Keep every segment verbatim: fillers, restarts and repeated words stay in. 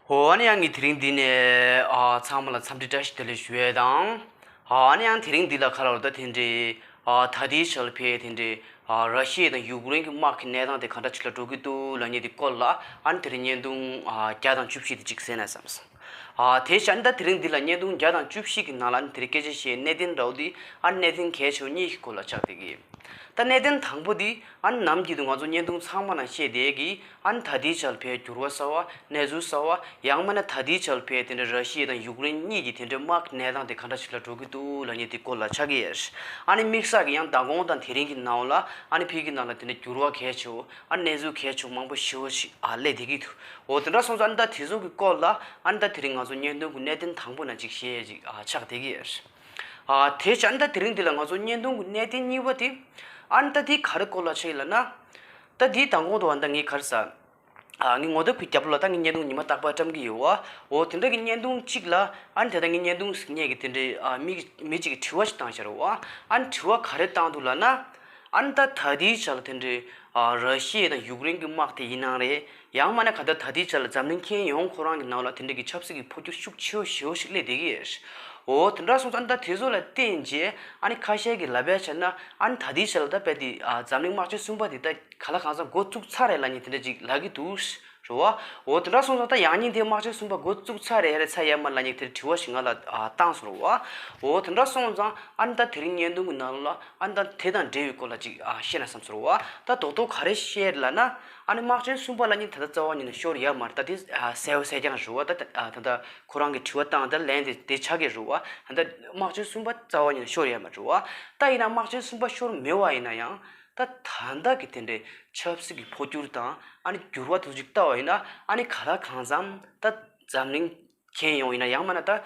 ཨོ་ཨ་ནི་ཡང་ངས་དེ་རིང་འདི་ནས་ཨ་ཚང་མ་ལ་འཚམས་འདྲི་བཀྲ་ཤིས་བདེ་ལེགས་ཞུ་ཡས་དང་། ཨ་ཨ་ནི་ཡང་དེ་རིང་འདི་ལ་ག་ལ་བར་ད་དེ་འདྲའི་ཨ་ད་ལྟའི་ཆར་ལ་ཕེ་དེ་འདྲའི་ཨ་ར་ཤི་ཡ་དང་ཡུཀ་རེན་གྱི་དམག་གི་གནས་སྟངས་དེ་ག་འདྲ་ཅིག་ལ་འགྲོ་གི་འདུག་ལབ་མཁན་དེ་སྐོར་ལ་ཨ་ནི་དེ་རིང་བརྙན་ཐུང་ཨ་བརྒྱ་དང་བཅུ་བཞི་དེ་ཅིག་གསན་ན་བསམ་སོང་། ཨ་དེ་བཞིན་ད་དེ་རིང་འདི་ལ་བརྙན་ཐུང་བརྒྱ་དང་བཅུ་བཞི་གི་ནང་ལ་ཨ་ནི་དེ་རིང་སྐད་ཆ་བཤད་གནད་དོན་འདྲ་བོ་དེ་ཨ་ནི་གནད་དོན་གལ་ཆེ་བ་གཉིས་ཀྱི་སྐོར་ལ་ཆགས་བསྡད་ཀྱི་ཡོད། ད་གནད་དོན་དང་པོ་དེ་ཨ་ནི་ནམ་རྒྱུན་དུ་ང་ཚོ་བརྙན་ཐུང་ཚང་མ་ནང་བཤད་བསྡད་ཀྱི་ཨ་ནི་ད་ལྟའི་ཆར་ལ་ཕེ་འགྱུར་བ་གསར་བ་གནས་ཚུལ་གསར་བ་ཡང་མིན་ན་ད་ལྟའི་ཆར་ལ་ཕེ་དེ་འདྲ་ར་ཤི་ཡ་དང་ཡུཀ་རེན་གཉིས་ཀྱི་དེ་འདྲའི་དམག་གི་གནས་སྟངས་དེ་ག་འདྲ་ཞིག་ལ་འགྲོ་གི་འདུག་ལབ་མཁན་དེ་སྐོར་ལ་ཆགས་ཀྱི་ཡོད། ཨ་ནི་དམིགས་བསལ་གྱི་ཡང་མདང་དགོང་དང་དེ་རིང་གི་ནང་ལ་ཨ་ནི་ཕེ་གི་ནང་ལ་དེ་འདྲའི་འགྱུར་བ་གལ་ཆེ་བོ་ཨ་ནི་གནས་ཚུལ་གལ་ཆེ་བོ་མང་པོ་ཞེ་བོ་ཞིག་ཨ་སླེབས་བསྡད་ཀྱི་འདུག་འོ་དེ་འདྲ་སོང་ཙང་ཨ་ནི་ད་དེ་ཚོ་གི་སྐོར་ལ་ཨ་ནི་ད་དེ་རིང་ང་ཚོ་བརྙན་ཐུང་གི་གནད་དོན་དང་པོ་ནང་ཅིག་བཤད་ཡས་ཅིག་ཨ་ཆགས་བསྡད་ཀྱི་ཡོད། ཨ་དེ་བཞིན་ད་དེ་རིང་འདི་ལ་ང་ཚོ་བརྙན་ཐུང་གི་གནད་དོན་གཉིས་པ་དེ་ཨ་ནི་ད་དེ་ག་རེ་སྐོར་ལ་ཆགས་ཡིན་ལབ་ན། ད་དེ་མདང་དགོང་དུ་བ་ད་ངས་ག་རེ་ཟ། ཨ་ངའི་ངོ་དེབ་ཀྱི་རྒྱབ་ལོགས་ལ་ད་ངས་བརྙན་ཐུང་ཉི་མ་རྟག་པར་བཀྲམ་གྱི་ཡོད་བ། འོ་དེ་འདྲ་གི་བརྙན་ཐུང་གཅིག་ལ་ཨ་ནི་དེ་ད་ངས་བརྙན་ཐུང་ཟིག་ཉན་གི་དེ་འདྲའི་ཨ་མི་མི་གཅིག་གིས་དྲི་བ་ཞིག་བཏང་ཤར་བ། ཨ་ནི་དྲི་བ་ག་རེ་བཏང་འདུག་ལབ་ན། ཨ་ནི་ད་ད་ལྟའི་ཆ་ལ་དེ་འདྲའི་ཨ་ར་ཤི་ཡ་དང་ཡུཀ་རེན་གྱི་དམག་དེ་ཡིན་ནའང་རེད། ཡང་མིན་ན་ག་ད་ད་ལྟའི་ཆ་ལ་འཛམ་གླིང་ཁྱོན་ཡོངས་ཁོ་རང་གི་ནང་ལ་དེ་འདྲ་གི་ཆབ་སྲིད་ཀྱི་འཕོ་འགྱུར་ཤུགས་ཆེ་བོ་ཞེ་བོ་ཞིག་སླེབས་བསྡད་ཀྱི་ཡོད། འོ་དེ་འདྲ་སོང་ཙང་ད་དེ་ཚོ་ལ་བརྟེན་རྗེས་ཨ་ནི་ཁ་ཤས་ཀྱིས་ལབ་ཡ་བྱས་ན་ཨ་ནི་ད་ལྟའི་ཆ་ལ་ད་དཔེ་དེ་ཨ་འཛམ་གླིང་དམག་ཆེན་གསུམ་པ་དེ་ད་ག་ལ་གང་འཚམ་འགོ་བཙུགས་ཚར་རེད་ལབ་མཁན་དེ་འདྲ་ཅིག་ལབ་ཀྱི་འདུག་རེད་བ། འོ་དེ་འདྲ་སོང་ཙང་ད་ཡང་སྙིང་དེ་དམག་ཆེན་གསུམ་པ་འགོ་བཙུགས་ཚར་རེད་ཡ་རེད་ཚར་ཡ་མ་ལབ་མཁན་དེ་དྲི་བ་ཞིག་ང་ལ་ཨ་བཏང་སོང་རེད་བ། འོ་དེ་འདྲ་སོང་ཙང་ཨ་ནི་ད་དེ་རིང་བརྙན་ཐུང་གི་ནང་ལ་ཨ་ནི་ད་དེ་དང་འབྲེལ་བའི་སྐོར་ལ་ཅིག་ཨ་བཤད་ན་བསམ་སོང་རེད་བ། ད་རྡོག་རྡོག་ག་རེ་བཤད་ལབ་ན། ཨ་ནི་དམག་ཆེན་གསུམ་པ་ལབ་མཁན་ད་ལྟ་རྩ་བ་ཉིད་ནས་ཤོར་ཡ་མ་རེད། ད་དེ་ཨ་གསལ་བོ་གསལ་རྐྱང་རེད་བ། ད་ད་ཨ་ད་ལྟ་ཁོ་རང་གི་དྲི་བ་བཏང་ད་ལན་དེ་དེ་ཆགས་ཀྱི་རེད་བ། ད་ལྟ་དམག་ཆེན་གསུམ་པ་རྩ་བ་ཉིད་ནས་ཤོར་ཡ་མ་རེད་བ། ད་ཡིན་ན་དམག་ཆེན་གསུམ་པ་ཤོར་མེད་བ་ཡིན་ན་ཡང་ད་ད་ལྟ་གི་དེ་འདྲའི་ཆབ་སྲིད་ཀྱི་འཕོ་འགྱུར་དང་ཨ་ནི་འགྱུར་བ་དེ་ཚོ་ཅིག་ལྟ་བ་ཡིན་ན་ཨ་ནི་ག་ལ་གང་འཚམ་ད་འཛམ་གླིང་ཁྱོན་ཡོངས་ཡིན་ན་ཡང་མིན་ན་ད་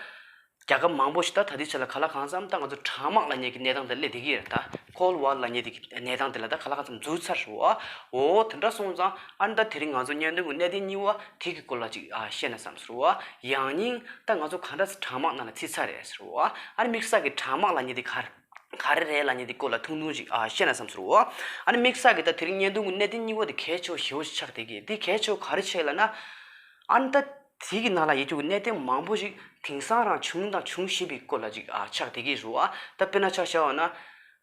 རྒྱལ་ཁབ་མང་པོ་ཞིག་ད་ད་ལྟའི་ཆ་ལ་ག་ལ་གང་འཚམ་ད་ང་ཚོ་གྲང་དམག་ལབ་མཁན་གྱི་གནས་སྟངས་དེ་སླེབས་བསྡད་ཀྱི་ཡོད་རེད། ད་Cold War་ལབ་མཁན་དེ་གི་གནས་སྟངས་དེ་ལ་ད་ག་ལ་གང་འཚམ་འཛུལ་ཚར་རེད་བ། འོ་དེ་འདྲ་སོང་ཙང་ཨ་ནི་ད་དེ་རིང་ང་ཚོ་བརྙན་ཐུང་གི་གནད་དོན་གཉིས་པ་དེ་གི་སྐོར་ལ་ཅིག་ཨ་བཤད་ན་བསམ་སོང་རེད་བ། ཡང་སྙིང་ད་ང་ཚོ་གང་འདྲ་སེ་གྲང་དམག་ནང་ལ་ཚུད་ཚར་རེད་ཟེར་བ། ཨ་ནི་དམིགས་བསལ་གྱི་གྲང་དམག་ལབ་མཁན་དེ་ག་རེ་ག་རེ་རེད་ལབ་མཁན་དེ་སྐོར་ལ་ཐུང་ཐུང་ཅིག་ཨ་བཤད་ན་བསམ་སོང་རེད་བ། ཨ་ནི་དམིགས་བསལ་གྱི་ད་དེ་རིང་བརྙན་ཐུང་གི་གནད་དོན་གཉིས་པ་དེ་གལ་ཆེ་བོ་ཞེ་བོ་ཞིག་ཆགས་བསྡད་ཀྱི་དེ་གལ་ཆེ་བོ་ག་རེ་བྱས་ལབ་ན། ཨ་ནི་ད་དེ་གི་ནང་ལ་ཡོད་རྒྱུ་གི་གནད་དོན་མང་པོ་ཞིག་དེང་སང་རང་བྱུང་དང་འབྱུང་བཞིན་པའི་སྐོར་ལ་ཅིག་ཨ་ཆགས་བསྡད་ཀྱི་རེད་བ། ད་དཔེར་ན་ཆ་བཞག་པ་ན།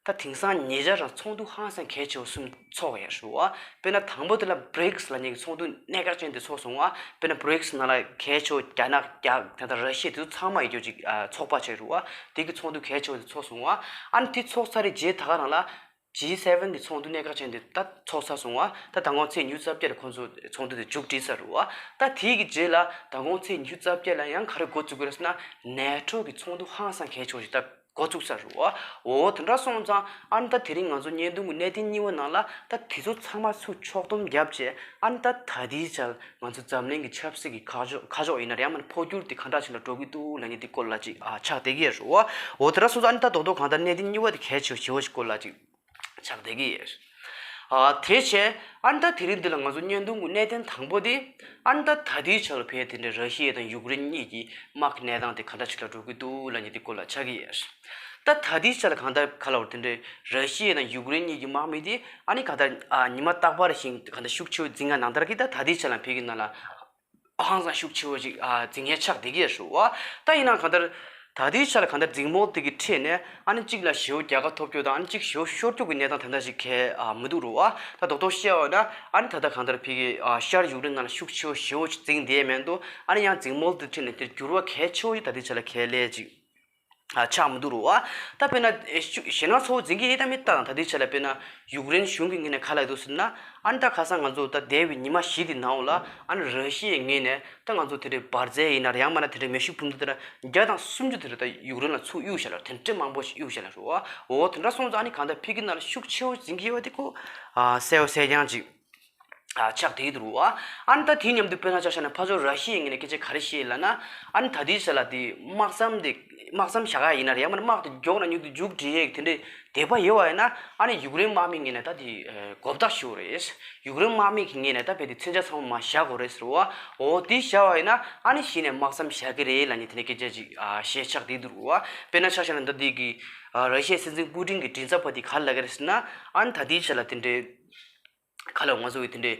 ད་དེང་སང་ཉེ་ཆར་རང་ཚོགས་འདུ་ཧང་སང་གལ་ཆེ་བ་གསུམ་ཚོགས་ཡོད་རེད་བ། དཔེར་ན་དང་པོ་དེ་ལ་བྷི་རིགས་ལབ་མཁན་གྱི་ཚོགས་འདུ་གནད་འགག་ཅན་དེ་ཚོགས་སོང་བ། དཔེར་ན་བྷི་རིགས་ནང་ལ་གལ་ཆེ་བ་རྒྱ་ནག་རྒྱ་ད་ལྟ་ར་ཤི་ཡ་དེ་ཚོ་ཚང་མ་ཡོད་རྒྱུ་ཅིག་ཨ་ཚོགས་པ་བྱས་རེད་བ། དེ་གི་ཚོགས་འདུ་གལ་ཆེ་བ་དེ་ཚོགས་སོང་བ། ཨ་ནི་དེ་ཚོགས་ཚར་རེད་རྗེས་ད་ག་རང་ལ་ཇི་སེ་ཝེན་གི་ཚོགས་འདུ་གནད་འགག་ཅན་དེ་ད་ཚོགས་ཚར་སོང་བ། ད་མདང་དགོང་ཚེས་ཉི་ཤུ་རྩ་བརྒྱད་ལ་ཁོང་ཚོ་ཚོགས་འདུ་དེ་མཇུག་སྒྲིལ་ཚར་རེད་བ། ད་དེ་གི་རྗེས་ལ་མདང་དགོང་ཚེས་ཉི་ཤུ་རྩ་བརྒྱད་ལ་ཡང་ག་རེ་འགོ་བཙུགས་ཀྱི་རེད་ཟེར་ན་ནེ་ཊོ་གི་ཚོགས་འདུ་ཧང་སང་གལ་ཆེ་བ་ཞིག་ད་འགོ་བཙུགས་ཚར་རེད་བ། འོ་དེ་འདྲ་སོང་ཙང་ཨ་ནི་ད་དེ་རིང་ང་ཚོ་བརྙན་ཐུང་གི་གནད་དོན་གཉིས་པ་ནང་ལ་ད་དེ་ཚོ་ཚང་མ་ཚུར་ཕྱོགས་བསྡོམས་བརྒྱབ་བྱས་ཨ་ནི་ད་ད་ལྟའི་ཆར་ང་ཚོ་འཛམ་གླིང་གི་ཆབ་སྲིད་ཀྱི་ཁ་ཕྱོགས་ཁ་ཕྱོགས་ཡིན་ན་རེད་ཡང་མིན་ན་འཕོ་འགྱུར་དེ་ག་འདྲ་ཞིག་ལ་འགྲོ་གི་འདུག་ལབ་མཁན་དེ་སྐོར་ལ་ཅིག་ཨ་ཆགས་བསྡད་ཀྱི་ཡོད་རེད་བ། འོ་དེ་འདྲ་སོང་ཙང་ཨ་ནི་ད་རྡོག་རྡོག་གང་ལྟར་གནད་དོན་གཉིས་པ་དེ་གལ་ཆེ་ཞེ་བོ་ཞིག་སྐོར་ལ་ཅིག་ཆགས་བསྡད་ཀྱི་ཡོད། ཨ་དེ་བྱས་ཨ་ནི་ད་དེ་རིང་འདི་ལ་ང་ཚོ་བརྙན་ཐུང་གི་གནད་དོན་དང་པོ་དེ་ཨ་ནི་ད་ད་ལྟའི་ཆར་ལ་བལ་དེ་འདྲའི་ར་ཤི་ཡ་དང་ཡུཀ་རེན་གཉིས་ཀྱི་དམག་གི་གནས་སྟངས་དེ་ག་འདྲ་ཞིག་ལ་འགྲོ་གི་འདུག་ལབ་མཁན་དེ་སྐོར་ལ་ཆགས་ཀྱི་ཡོད། ད་ད་ལྟའི་ཆར་ལ་གང་ལྟར་ག་ལ་བར་དེ་འདྲའི་ར་ཤི་ཡ་དང་ཡུཀ་རེན་གཉིས་ཀྱི་དམག་མི་དེ་ཨ་ནི་ག་ལྟར་ཨ་ཉི་མ་རྟག་པར་བཞིན་ག་འདྲ་ཤུགས་ཆེ་བོ་འཛིང་ཡ་ནང་ལྟར་གྱི་ད་ད་ལྟའི་ཆར་ལ་བལ་གྱི་ནང་ལ་ཧང་སང་ཤུགས་ཆེ་བོ་ཞིག་ཨ་འཛིང་ཡ་ཆགས་བསྡད་ཀྱི་ཡོད་རེད་བ། ད་ཡིན་ནའང་གང་ལྟར་ད་ལྟའི་ཆར་ལ་གང་ལྟར་འཛིང་མོ་དེ་གི་འཕྲད་ནས་ཨ་ནི་གཅིག་ལ་ཞེ་བོ་རྒྱལ་ཁ་ཐོབ་རྒྱུ་དང་ཨ་ནི་གཅིག་ཞེ་བོ་ཤོར་རྒྱུ་གི་གནས་སྟངས་དེ་འདྲ་ཞིག་གས་ཨ་མི་འདུག་རེད་བ། ད་རྡོག་རྡོག་བཤད་པ་ན་ཨ་ནི་ད་ལྟ་གང་ལྟར་བལ་གྱི་ཨ་ཤར་ཡུཀ་རེན་ནང་ལ་ཤུགས་ཆེ་བོ་ཞེ་བོ་ཞིག་འཛིང་བསྡད་མེད་འདུག་ཨ་ནི་ཡང་འཛིང་མོ་དེ་འཕྲད་ནས་དེར་འགྱུར་བ་གལ་ཆེ་བོ་ཞིག་ད་ལྟའི་ཆར་ལ་གས་སླེབས་ཅིག་ཨ་ཆགས་མི་འདུག་རེད་བ། ད་དཔེར་ན་ཨེ་ཤུ་ཞེད་སྣང་ཚ་བོ་འཛིན་གྱི་ཡོད་དམ་མེད་ལྟ་དང་། ད་ལྟའི་ཆ་ལ་དཔེར་ན་ཡུཀ་རེན་གཞུང་གི་ངོས་ནས་ག་ལབ་ཀྱི་འདུག་ཟེར་ན། ཨ་ནི་ད་ཁ་སང་ང་ཚོ་ད་འདས་པའི་ཉི་མ་བཞི་དེ་ནང་ལ་ཨ་ནི་ར་ཤི་ཡའི་ངོས་ནས་ད་ང་ཚོ་དེ་འདྲའི་འབར་རྫས་ཡིན་ན་རེད་ཡང་མིན་ན་དེ་འདྲའི་མེ་ཤུགས་འཕུར་མདའ་དེ་འདྲ་བརྒྱ་དང་སུམ་ཅུ་དེ་འདྲ་ད་ཡུཀ་རེན་ལ་ཚུར་གཡུགས་བཞག་ལ་དེ་འདྲའི་མང་པོ་ཞིག་གཡུགས་བཞག་ལ་རེད་བ། འོ་དེ་འདྲ་སོང་ཙང་ཨ་ནི་གང་ལྟར་བལ་གྱི་ནང་ལ་ཤུགས་ཆེ་བོ་འཛིན་གྱི་ཡོད་པ་དེ་ཁོ་ཨ་གསལ་བོ་གསལ་རྐྱང་ཅིག་ཨ་ཆགས་བསྡད་ཀྱི་འདུག་རེད་བ། ཨ་ནི་ད་དེའི་མཉམ་དུ་དཔེར་ན་ཆ་བཞག་ན་ཕར་ཕྱོགས་ར་ཤི་ཡའི་ངོས་ནས་སྐད་ཆ་ག་རེ་བཤད་ལབ་ན། ཨ་ནི་ད་ལྟའི་ཆ་ལ་དེ་དམག་མཚམས་དེ་དམག་མཚམས་བཞག་ཡ་ཡིན་ན་རེད་ཡང་མིན་ན་དམག་དེ་མགྱོགས་ན་མྱུར་དུ་མཇུག་སྒྲིལ་ཡས་དེ་འདྲའི་དད་པ་ཡོད་པ་ཡིན་ན་ཨ་ནི་ཡུཀ་རེན་དམག་མི་ངོས་ནས་ད་དེ་ཨ་མགོ་བཏགས་ཞུ་དགོས་རེད། ཡུཀ་རེན་དམག་མི་གི་ངོས་ནས་ད་དཔེ་དེ་མཚོན་ཆ་ཚང་མ་མར་བཞག་དགོས་རེད་ཟེར་བ། འོ་དེ་བཞག་པ་ཡིན་ན་ཨ་ནི་གཞི་ནས་དམག་མཚམས་བཞག་གི་རེད་ལབ་ནས་དེ་འདྲའི་སྐད་ཆ་ཅིག་ཨ་བཤད་ཆགས་བསྡད་འདུག་རེད་བ། དཔེར་ན་ཆ་བཞག་ན་ད་དེ་གི་ཨ་ར་ཤི་ཡའི་སྲིད་འཛིན་པུ་ཏིན་གི་མགྲིན་ཚབ་པ་དེ་ག་རེ་ལབ་ཀྱི་རེད་ཟེར་ན། ཨ་ནི་ད་ལྟའི་ཆ་ལ་དེ་འདྲའི་ག་ལ་ང་ཚོ་གི་དེ་འདྲའི་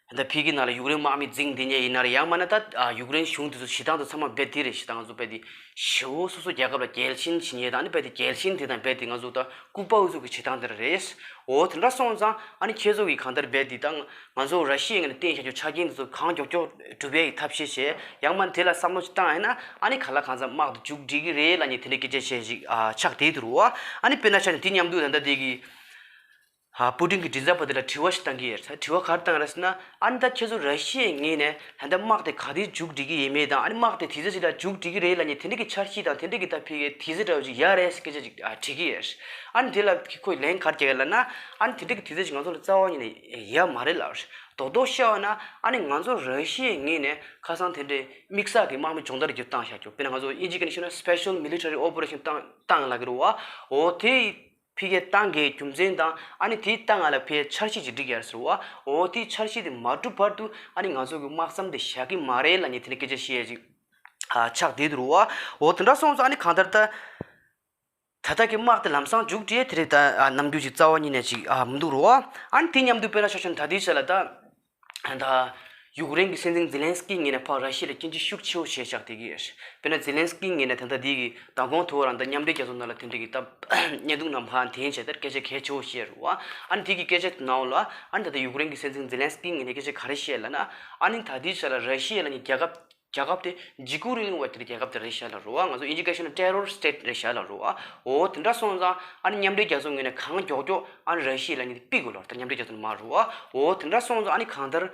ད་ཕ་གི་ནང་ལ་ཡུཀ་རེན་དམག་མི་འཛིང་བསྡད་མཁན་ཡིན་ན་རེད། ཡང་མིན་ན་ད་ཨ་ཡུཀ་རེན་གཞུང་དེ་ཚོ་བྱེད་སྟངས་དེ་ཚང་མ་རྦད་དེ་རེད། བྱེད་སྟངས་ང་ཚོ་རྦད་དེ་ཞེ་པོ་སོ་སོ་རྒྱལ་ཁབ་ལ་རྒྱལ་ཞེན་བྱེད་མཁན་དང་ནི་རྦད་དེ་རྒྱལ་ཞེན་དེ་དང་རྦད་དེ་ང་ཚོ་ད་ལྐུགས་པ་འུ་ཚོ་གི་བྱེད་སྟངས་དེ་རེད། འོ་དེ་འདྲ་སོང་ཙང་ཨ་ནི་ཁྱེད་ཚོ་གི་གང་ལྟར་རྦད་དེ་ད་ང་ཚོ་ར་ཤི་ཡའི་ངོས་ནས་བསྟན་བཞག་རྒྱུ་ཆ་རྐྱེན་དེ་ཚོ་གང་མགྱོགས་མགྱོགས་སྒྲུབ་པའི་ཐབས་ཤེས་བྱས། ཡང་མིན་ན་དེ་ལ་བསམ་བློ་ཞིག་བཏང་ཡིན་ན་ཨ་ནི་ག་ལ་གང་འཚམ་དམག་དེ་མཇུག་སྒྲིལ་གི་རེད་ལབ་མཁན་དེ་འདྲའི་སྐད་ཆ་བཤད་ཞིག་ཨ་ཆགས་བསྡད་འདུག་རོ། ཨ་ནི་དཔེར་ན་ཆ་ནས་དེ་མཉམ་དུ་ད་ལྟ་དེ་གི་ཧ། པུ་ཏིན་གྱི་མགྲིན་ཚབ་པ་དེ་ལ་དྲི་བ་ཞིག་བཏང་གི་ཡོད་རེད། དྲི་བ་ག་རེ་བཏང་རེད་ཟེར་ན། ཨ་ནི་ད་ཁྱེད་ཚོ་ར་ཤི་ཡའི་ངོས་ནས་ད་ལྟ་དམག་དེ་ག་དུས་མཇུག་སྒྲིལ་གྱི་ཡིན་མེད་དང་། ཨ་ནི་དམག་དེ་དུས་ཚོད་ཅིག་ལ་མཇུག་སྒྲིལ་གྱི་རེད་ལབ་མཁན་དེ་འདྲ་གི་འཆར་གཞི་དང་དེ་འདྲ་གི་ད་ཕ་གིའི་དུས་ཚོད་འདྲ་བོ་ཅིག་ཡོད་རེད་ཟེར་སྐད་ཆ་ཅིག་ཨ་དྲིས་ཀྱི་ཡོད་རེད། ཨ་ནི་དེ་ལ་ཁོས་ལན་ག་རེ་བརྒྱབ་ཡོད་ལབ་ན། ཨ་ནི་དེ་འདྲ་གི་དུས་ཚོད་ཅིག་ང་ཚོ་ལ་རྩ་བ་ཉིད་ནས་ཡོད་མ་རེད་ལབ་རེད། རྡོག་རྡོག་བཤད་པ་ན་ཨ་ནི་ང་ཚོ་ར་ཤི་ཡའི་ངོས་ནས་ཁ་སང་དེ་འདྲའི་དམིགས་བསལ་གྱི་དམག་མི་སྦྱོང་བརྡར་རྒྱུ་བཏང་བཞག་རྒྱུ། དཔེར་ན་ང་ཚོ་དབྱིན་ཇིའི་སྐད་ནས་ཞུས་ན་སི་པེ་ཤལ་མི་ལི་ཊ་རི་ཨོ་པ་རེ་ཤན་བཏང་བཏང་ལབ་ཀྱི་རེད་བ། འོ་དེ། ཕ་གིས་བཏང་གི་རྒྱུ་མཚན་དང་། ཨ་ནི་དེའི་སྟེང་ལ་ཕ་གིའི་འཆར་གཞི་ཅིག་བསྒྲིགས་ཡོད་ཟེར་བ། འོ་དེའི་འཆར་གཞི་དེ་མ་གྲུབ་བར་དུ་ཨ་ནི་ང་ཚོ་གི་དམག་མཚམས་དེ་བཞག་གི་མ་རེད་ལབ་མཁན་དེ་འདྲའི་སྐད་ཆ་བཤད་ཡས་ཅིག་ཨ་ཆགས་བསྡད་འདུག་རོ། འོ་དེ་འདྲ་སོང་ཙང་ཨ་ནི་གང་ལྟར་ད་ད་ལྟ་གི་དམག་དེ་ལམ་སང་མཇུག་སྒྲིལ་དེ་རིགས་ད་ཨ་རྣམ་འགྱུར་ཅིག་རྩ་བ་ཉིད་ནས་ཅིག་ཨ་མི་འདུག་རོ། ཨ་ནི་དེ་མཉམ་དུ་དཔེར་ན་ཆ་བཞག་ན་ད་ལྟའི་ཆ་ལ་ད། ད་ཡུཀ་རེན་གྱི་སྲིད་འཛིན་ཛེ་ལན་སི་ཀི་ངོས་ནས་ཕར་ར་ཤི་ཡ་ལ་སྐྱོན་བརྗོད་ཤུགས་ཆེ་བོ་བྱས་བཞག་བསྡད་ཀྱི་ཡོད། དཔེར་ན་ཛེ་ལན་སི་ཀི་ངོས་ནས་ད་ལྟ་འདི་གི་མདང་དགོང་དུ་རང་ད་མཉམ་འབྲེལ་རྒྱལ་ཚོགས་ནང་ལ་དེ་འདྲ་གི་ད་བརྙན་ཐུང་ནང་ཕར་འཐེན་བྱས་ད་སྐད་ཆ་གལ་ཆེ་བོ་བཤད་རེད་བ། ཨ་ནི་དེ་གི་སྐད་ཆ་དེ་ནང་ལ་ཨ་ནི་ད་ལྟ་ཡུཀ་རེན་གྱི་སྲིད་འཛིན་ཛེ་ལན་སི་ཀི་ངོས་ནས་སྐད་ཆ་ག་རེ་བཤད་ལབ་ན། ཨ་ནི་ད་ལྟའི་ཆ་ལ་ར་ཤི་ཡ་ལབ་མཁན་རྒྱལ་ཁབ་རྒྱལ་ཁབ་དེ་འཇིགས་སྐུལ་རིང་ལུགས་པ་དེ་རྒྱལ་ཁབ་དེ་རེད་བཞག་ལབ་རེད་བ། ང་ཚོ་དབྱིན་ཇིའི་སྐད་ཆ་ནས་terror state རེད་བཞག་ལབ་རེད་བ། འོ་དེ་འདྲ་སོང་ཙང་ཨ་ནི་མཉམ་འབྲེལ་རྒྱལ་ཚོགས་ངོས་ནས་གང་མགྱོགས་མགྱོགས་ཨ་ནི་ར་ཤི་ཡ་ལབ་མཁན་དེ་ཕུད་དགོས་ལབ་རེད། ད་མཉམ་འབྲེལ་རྒྱལ་ཚོགས་ནས་མར་རེད་བ། འོ་དེ་འདྲ་སོང་ཙང་ཨ་ནི་གང་ལྟར་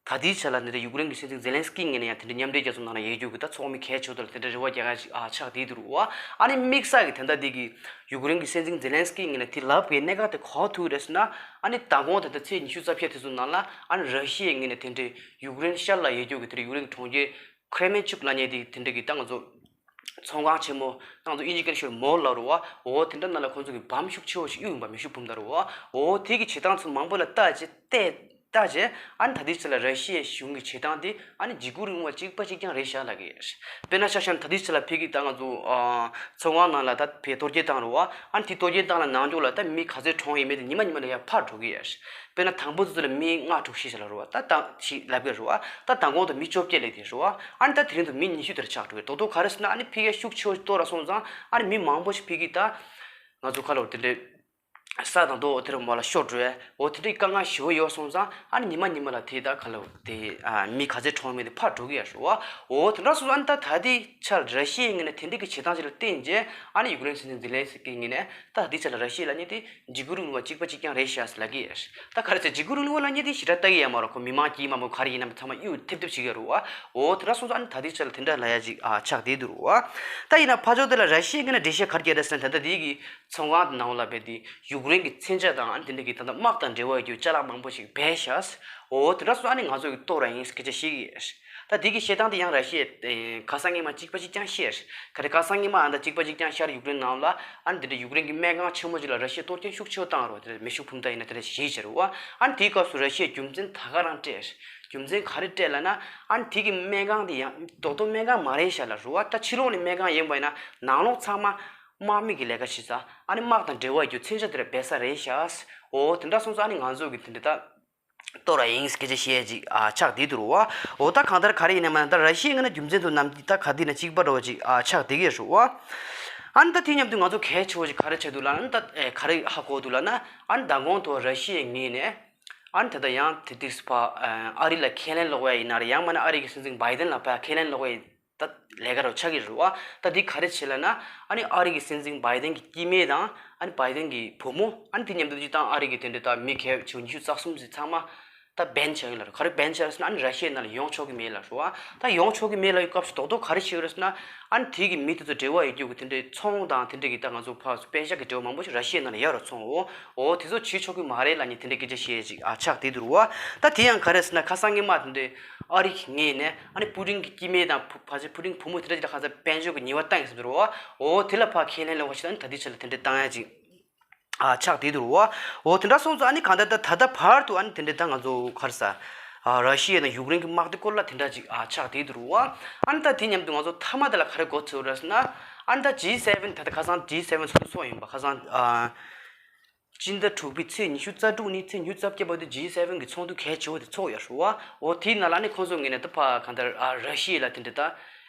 ད་ལྟའི་ཆ་ལ་འདི་འདྲ་ཡུཀ་རེན་གྱི་སྲིད་འཛིན་ཛེ་ལན་སི་ཀི་ངོས་ནས་ཡང་དེ་འདྲ་མཉམ་འབྲེལ་རྒྱལ་ཚོགས་ནང་ལ་ཡོད་རྒྱུ་གི་ད་ཚོགས་མི་གལ་ཆེ་བོ་དེ་ལ་དེ་འདྲ་རེ་བ་རྒྱག་ཡ་ཞིག་ཨ་ཆགས་བསྡད་འདུག་རེད་བ། ཨ་ནི་དམིགས་བསལ་གྱི་ད་ལྟ་འདི་གི་ཡུཀ་རེན་གྱི་སྲིད་འཛིན་ཛེ་ལན་སི་ཀི་ངོས་ནས་དེ་ལབ་པའི་གནད་འགག་དེ་ག་པར་ཐུག་རེད་ཟེར་ན། ཨ་ནི་མདང་དགོང་ད་ལྟ་ཚེས་ཉི་ཤུ་རྩ་བརྒྱད་དེ་ཚོ་ནང་ལ་ཨ་ནི་ར་ཤི་ཡའི་ངོས་ནས་དེ་འདྲའི་ཡུཀ་རེན་ཤར་ལ་ཡོད་རྒྱུ་གི་དེ་འདྲ་ཡུཀ་རེན་གྱི་གྲོང་ཁྱེར་ཁྲེ་མེན་ཆུག་ལབ་མཁན་དེ་དེ་འདྲ་གི་ད་ང་ཚོ་ཚོང་ཁང་ཆེན་མོ་ད་ང་ཚོ་དབྱིན་ཇིའི་སྐད་ནས་ཤོད་མོལ་ལབ་རེད་བ། འོ་དེ་འདྲ་ནང་ལ་ཁོང་ཚོ་གི་བམ་ཤུགས་ཆེ་བོ་ཞིག་གཡུག་ཡིན་པ་མེ་ཤུགས་འཕུར་མདའ་རེད་བ། འོ་དེ་གི་བྱེད་སྟངས་ཚོ་མང་པོ་ལ་བལྟས་རྗེས་བལྟས་བལྟས་རྗེས་ཨ་ནི་ད་ལྟའི་ཆ་ལ་ར་ཤི་ཡའི་གཞུང་གི་བྱེད་སྟངས་དེ་ཨ་ནི་འཇིགས་སྐུལ་རིང་ལུགས་པ་གཅིག་པ་གཅིག་རྐྱང་རེད་བཞག་ལབ་ཀྱི་ཡོད། དཔེར་ན་ཆ་བཞག་ན་ད་ལྟའི་ཆ་ལ་ཕ་གི་ད་ང་ཚོ་ཨ་ཚོང་ཁང་ནང་ལ་ད་ཕར་གཏོར་སྐྱོན་བཏང་རེད་བ། ཨ་ནི་དེ་གཏོར་སྐྱོན་བཏང་ལ་ནང་ལོགས་ལ་ད་མི་ག་ཚོད་གྲོངས་ཡོད་མེད་དེ་ཉི་མ་ཉི་མ་ལ་ཡར་འཕར་འགྲོ་གི་ཡོད། དཔེར་ན་དང་པོ་དེ་ཚོ་ལ་མི་ལྔ་དྲུག་ཤི་ཤག་ལབ་རེད་བ། ད་ད་ཞིག་ལབ་ཀྱི་རེད་བ། ད་མདང་དགོང་དུ་མི་བཅོ་བརྒྱད་སླེབས་དེ་རེད་བ། ཨ་ནི་ད་དེ་རིང་དུ་མི་ཉི་ཤུ་དེར་ཆགས་འགྲོ་གི་རེད། རྡོག་རྡོག་ག་རེ་ཟེར་ན་ཨ་ནི་ཕ་གིའི་ཤུགས་ཆེ་བོ་གཏོར་ར་སོང་ཙང་ཨ་ནི་མི་མང་པོ་ཞིག་ཕ་གི་ད་ང་ཚོ་ཁ་ལོ་དེ་འདྲའི་ས་དང་རྡོ་དེ་རུ་མ་ལ་ཤོར་འགྲོ་ཡ། འོ་དེ་འདྲའི་དཀའ་ངལ་ཞེ་པོ་ཡོད་སོང་ཙང་ཨ་ནི་ཉི་མ་ཉི་མ་ལ་དེ་ད་ཁ་ལོ་དེ་ཨ་མི་ག་ཚོད་གྲོངས་མེད་དེ་འཕར་འགྲོ་གི་ཡ་རེད་བ། འོ་དེ་འདྲ་སོང་ཙང་ཨ་ནི་ད་ད་ལྟའི་ཆར་ར་ཤི་ཡའི་ངོས་ནས་དེ་འདྲའི་གི་བྱེད་སྟངས་ཅིག་ལ་བརྟེན་རྗེས་ཨ་ནི་ཡུཀ་རེན་སྲིད་འཛིན་ཛེ་ལན་སི་ཀི་ངོས་ནས་ད་ད་ལྟའི་ཆར་ལ་ར་ཤི་ཡ་ལབ་མཁན་དེ་འཇིགས་སྐུལ་རིང་ལུགས་པ་གཅིག་པ་གཅིག་རྐྱང་རེད་ཤག་ཟེར་ལབ་ཀྱི་ཡོད། ད་ག་རེ་ཟེར་འཇིགས་སྐུལ་རིང་ལུགས་པ་ལབ་མཁན་དེ་ཞེ་དྲག་ལྟ་གི་ཡོད་མ་རེད། ཁོ་མི་མང་དཀྱུས་མ་མོ་ག་རེ་ཡིན་ནའང་ཚང་མ་གཡུག་ཐེབས་ཐེབས་བྱེད་ཀྱི་ཡོད་རེད་བ། འོ་དེ་འདྲ་སོང་ཙང་ཨ་ནི་ད་ལྟའི་ཆར་ལ་དེ་འདྲ་ལབ་ཡ་ཅིག་ཨ་ཆགས་བསྡད་འདུག་རེད་བ། ད་ཡིན་ན་ཕར་ཕྱོགས་དེ་ལ་ར་ཤི་ཡའི་ངོས་ནས་འགྲེལ་བཤད་ག་རེ་བརྒྱབ་རེད་ཟེར་ན། ད་ལྟ་དེ་གི་ཚོང་ཁང་དེ་ནང་ལ་རྦད་དེ་ཡུཀ་རེན་གྱི་མཚོན་ཆ་དང་ཨ་ནི་དེ་འདྲ་གི་ད་ལྟ་དམག་དང་འབྲེལ་བ་ཡོད་རྒྱུ་ཅ་ལག་མང་པོ་ཞིག་སྦས་ཤག་འོ་དེ་འདྲ་སོང་ཙང་ཨ་ནི་ང་ཚོ་གི་གཏོར་ར་ཡིན་ཟེར་སྐད་ཆ་བཤད་ཀྱི་ཡོད། ད་དེ་གི་བཤད་སྟངས་དེ་ཡང་ར་ཤི་ཡའི་ཁ་སང་ཉི་མ་གཅིག་པ་གཅིག་རྐྱང་བཤད། ག་རེ་ཁ་སང་ཉི་མ་ཨ་ད་གཅིག་པ་གཅིག་རྐྱང་ཤར་ཡུཀ་རེན་ནང་ལ་ཨ་ནི་དེ་འདྲ་ཡུཀ་རེན་གྱི་སྨན་ཁང་ཆེན་མོ་ཅིག་ལ་ར་ཤི་ཡས་གཏོར་སྐྱོན་ཤུགས་ཆེ་བོ་བཏང་རོགས་དེ་འདྲ་མེ་ཤུགས་འཕུར་མདའ་ཡིན་ན་དེ་འདྲ་བྱས་བྱས་རེད་བ། ཨ་ནི་དེའི་སྐབས་སུ་ར་ཤི་ཡས་རྒྱུ་མཚན་ད་ག་རང་སྤྲད། རྒྱུ་མཚན་ག་རེ་སྤྲད་ལབ་ན། ཨ་ནི་དེ་གི་སྨན་ཁང་དེ་ཡང་རྡོག་རྡོག་སྨན་ཁང་མ་རེད་ཤག་ལབ་རེད་བ། ད་ཕྱི་ལོགས་ནས་སྨན་ཁང་ཡིན་པ་ཡིན་ན་ནང་ལོགས་ཚང་མ་དམག་མི་གི་ལས་ཀ་བྱེད་ས། ཨ་ནི་དམག་དང་འབྲེལ་བ་ཡོད་རྒྱུ་མཚོན་ཆ་དེ་འདྲ་སྦས་ས་རེད་ཤག་འོ་དེ་འདྲ་སོང་ཙང་ཨ་ནི་ང་ཚོ་གི་དེ་འདྲ་ད་གཏོར་ར་ཡིན་སྐད་ཆ་བཤད་ཡ་ཅིག་ཨ་ཆགས་བསྡད་འདུག་རེད་བ། འོ་ད་གང་ལྟར་ག་རེ་ཡིན་ན་མིན་ན་ད་ར་ཤི་ཡའི་ངོས་ནས་རྒྱུ་མཚན་དེ་ནམ་རྒྱུན་ད་ག་དུས་ན་གཅིག་པ་འདྲ་བོ་ཅིག་ཨ་ཆགས་བསྡད་ཀྱི་རེད་བ། ཨ་ནི་ད་དེ་མཉམ་དུ་ང་ཚོ་གལ་ཆེ་བོ་ཅིག་ག་རེ་ཆགས་འདུག་ལབ་ན། ད་ཨེ་ག་རེ་ཧ་གོ་འདུག་ལབ་ན། ཨ་ནི་མདང་དགོང་དུ་ར་ཤི་ཡའི་ངོས་ནས་ཨ་ནི་ད་ལྟ་ཡང་དེ་དུས་སུ་ཕར་ཨ་རི་ལ་ཁས་ལེན་སློག་པ་ཡིན་ན་རེད། ཡང་མིན་ན་ཨ་རི་གི་སྲིད་འཛིན་བྷའི་ཏན་ལ་ཕར་ཁས་ལེན་སློག་པ་ཡིན། ད་ལས་ཀ་རུ་ཆགས་ཀྱི་རེད་བ། ད་འདི་ག་རེ་བྱེད་ལབ་ན། ཨ་ནི་ཨ་རི་གི་སྲིད་འཛིན་བྷའི་ཏན་གྱི་སྐྱེ་དམན་དང་ཨ་ནི་བྷའི་ཏན་གྱི་བུ་མོ། ཨ་ནི་དེ་མཉམ་དུ་སྤྱིར་བཏང་ཨ་རི་གི་དེ་འདྲ་ད་མི་གལ་ཆེ་བ་ཉི་ཤུ་རྩ་གསུམ་ཙམ་ཚང་མ་ད་བྷན་བྱས་ཡོད་ལབ་རེད། ག་རེ་བྷན་བྱས་ཟེར་ན། ཨ་ནི་ར་ཤི་ཡའི་ནང་ལ་ཡོང་ཆོག་གི་མེད་ལབ་རེད་བ། ད་ཡོང་ཆོག་གི་མེད་ལབ་ཡོད་སྐབས་སུ་རྡོག་རྡོག་ག་རེ་བྱས་ཡོད་རེད་ཟེར་ན། ཨ་ནི་དེ་གི་མི་དེ་ཚོ་འབྲེལ་བ་ཡོད་རྒྱུ་གི་དེ་འདྲའི་ཚོང་དང་དེ་འདྲ་གི་ད་ང་ཚོ་ཕར་པེ་ཤག་གི་འབྲེལ་བ་མང་པོ་ཞིག་ར་ཤི་ཡའི་ནང་ལ་ཡོད་རེད། ཚོང་འོ་འོ་དེ་ཚོ་བྱེད་ཆོག་གི་མ་རེད་ལབ་མཁན་དེ་འདྲའི་སྐད་ཆ་བཤད་ཅིག་ཨ་ཆགས་བསྡད་འདུག་རེད་བ། ད་དེ་ཡང་ག་རེ་ཟེར་ན། ཁ་སང་ཉི་མ་དེ་འདྲའི་ཨ་རི་གི་ངོས་ནས་ཨ་ནི་པུ་ཏིན་གྱི་སྐྱེ་དམན་དང་ཕ་ཕ་ཕུ་ཏིན་བུ་མོ་དེ་འདྲ་ཅིག་ལ་ཁ་སང་དཔལ་འབྱོར་གྱི་ཉེས་པ་བཏང་ཡོད་ཟེར་འདུག་རེད་བ། འོ་དེ་ལ་ཕར་ཁས་ལེན་སློག་པ་ཞིག་ད་ནི་ད་ལྟའི་ཆ་ལ་དེ་འདྲ་བཏང་ཡ་ཅིག་ཨ་ཆགས་བསྡད་འདུག་རེད་བ། འོ་དེ་འདྲ་སོང་ཙང་ཨ་ནི་གང་ལྟར་ད་ད་ལྟ་བར་དུ་ཨ་ནི་དེ་འདྲ་ད་ང་ཚོ་ག་རེ་ཟེར། ཨ་ར་ཤི་ཡ་དང་ཡུཀ་རེན་གྱི་དམག་དེ་སྐོར་ལ་དེ་འདྲ་ཅིག་ཨ་ཆགས་བསྡད་འདུག་རེད་བ། ཨ་ནི་ད་དེ་མཉམ་དུ་ང་ཚོ་མཐའ་མ་དེ་ལ་ག་རེ་གོ་ཚོད་རེད་ཟེར་ན། ཨ་ནི་ད་ཇི་སེ་ཝེན། ད་ལྟ་ཁ་སང་ཇི་སེ་ཝེན་སུ་སུ་ཡིན་པ། ཁ་སང་ཨ་ སྤྱི་ཟླ་དྲུག་པའི་ཚེས་ཉི་ཤུ་རྩ་དྲུག་ནས་ཚེས་ཉི་ཤུ་རྩ་བརྒྱད་བར་དུ་ཇི་སེ་ཝེན་གི་ཚོགས་འདུ་གལ་ཆེ་བོ་དེ་ཚོགས་ཡོད་རེད་བ། འོ་དེའི་ནང་ལ་ནི་ཁོང་ཚོ་ངོས་ནས་ད་ཕ་གང་ལྟར་ཨ་ར་ཤི་ཡ་ལ་དེ་འདྲ་ད་